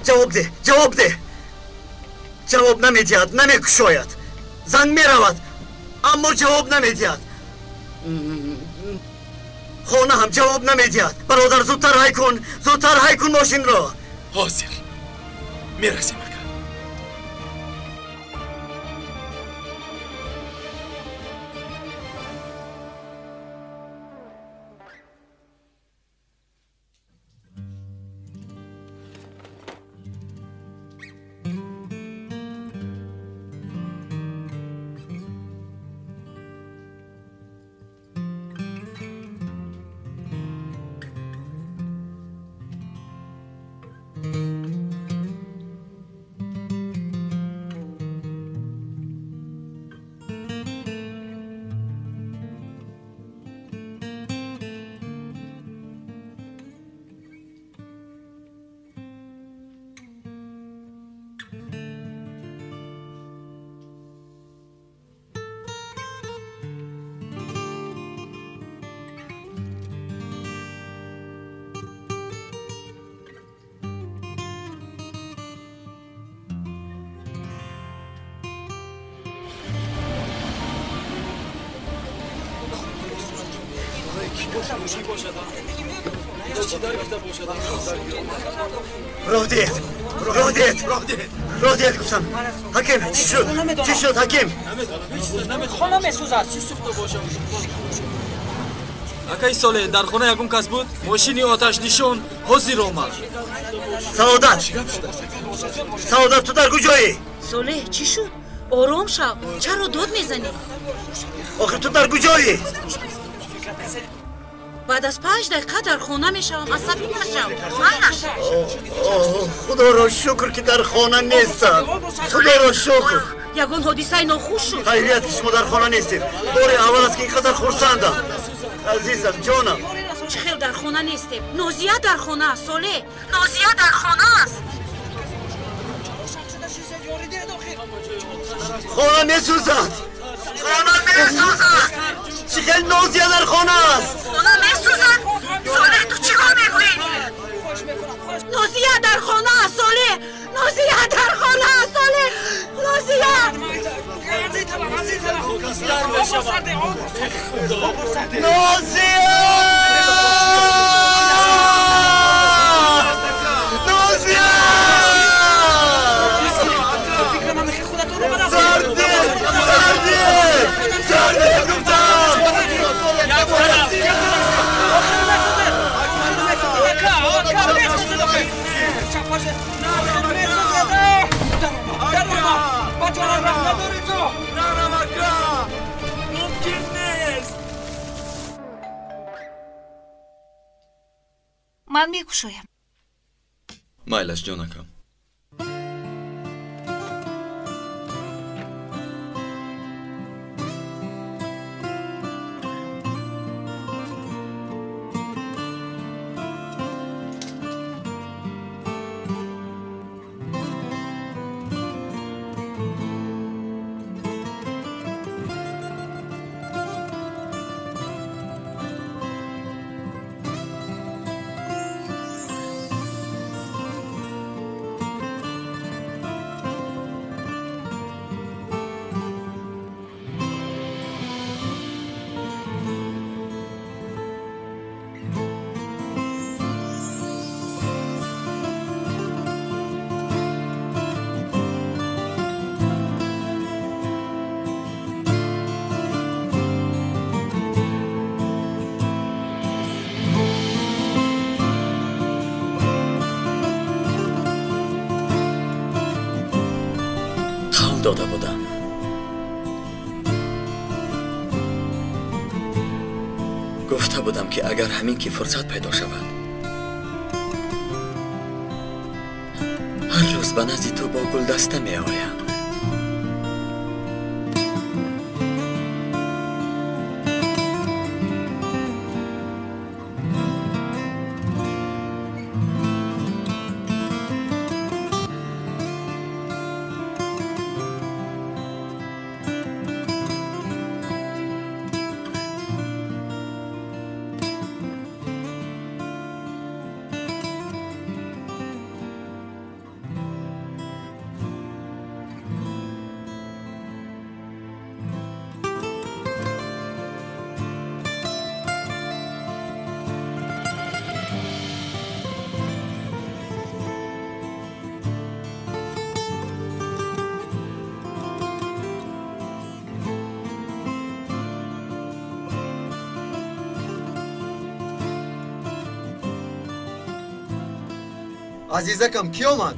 Ҷавоб деҳ, ҷавоб деҳ. Ҷавоб намедиҳад, намекушояд. Занг меравад, аммо ҷавоб намедиҳад. Хона ҳам ҷавоб намедиҳад. Бародар, зудтар ҳай кун, зудтар ҳай кун мошинро. Ҳозир мерасем, ака. Роҳ диҳед, роҳ диҳед, роҳ диҳед гуфтам. Ҳаким, чӣ шуд? Чӣ шуд, ҳаким? Хона месӯзад. Акаи Солеҳ, дар хона ягон кас буд? Мошини оташнишон ҳозир омад. Саодат! Саодат, ту дар куҷоӣ? Солеҳ, чӣ шуд? Ором шав, чаро дод мезанӣ? Охир ту дар куҷоӣ? Баъд аз 5 дақиқа дар хона мешавам, асабӣ нашав. Манаш. Худоро шукр, ки дар хона нестам. Худоро шукр. Ягон ҳодисаи нохуш шуд? Хайрият, ки шумо дар хона нестед. Бори аввал аст, ки ин қадар хурсандам. Азизам, ҷонам. Чӣ хел дар хона нестем? Нозия дар хона аст, Солеҳ. Нозия дар хона аст. Хона месӯзад. Хона месӯзад. Чӣ хел Нозия дар хона аст? Хона месӯзад? Солеҳ, ту чӣ кор мекунӣ? Нозия дар хона аст, Солеҳ. Нозия дар хона аст, Солеҳ. Нозия. Нозия! Нозия! Сардед! Сардед! Сардед гуфтам! Ман мекушоям. Майлаш, ҷонакам. Дода будам. Гуфта будам, ки агар ҳамин ки фурсат пайдо шавад, ҳар рӯз ба назди ту бо гулдаста меоям. Азизакам, кӣ омад?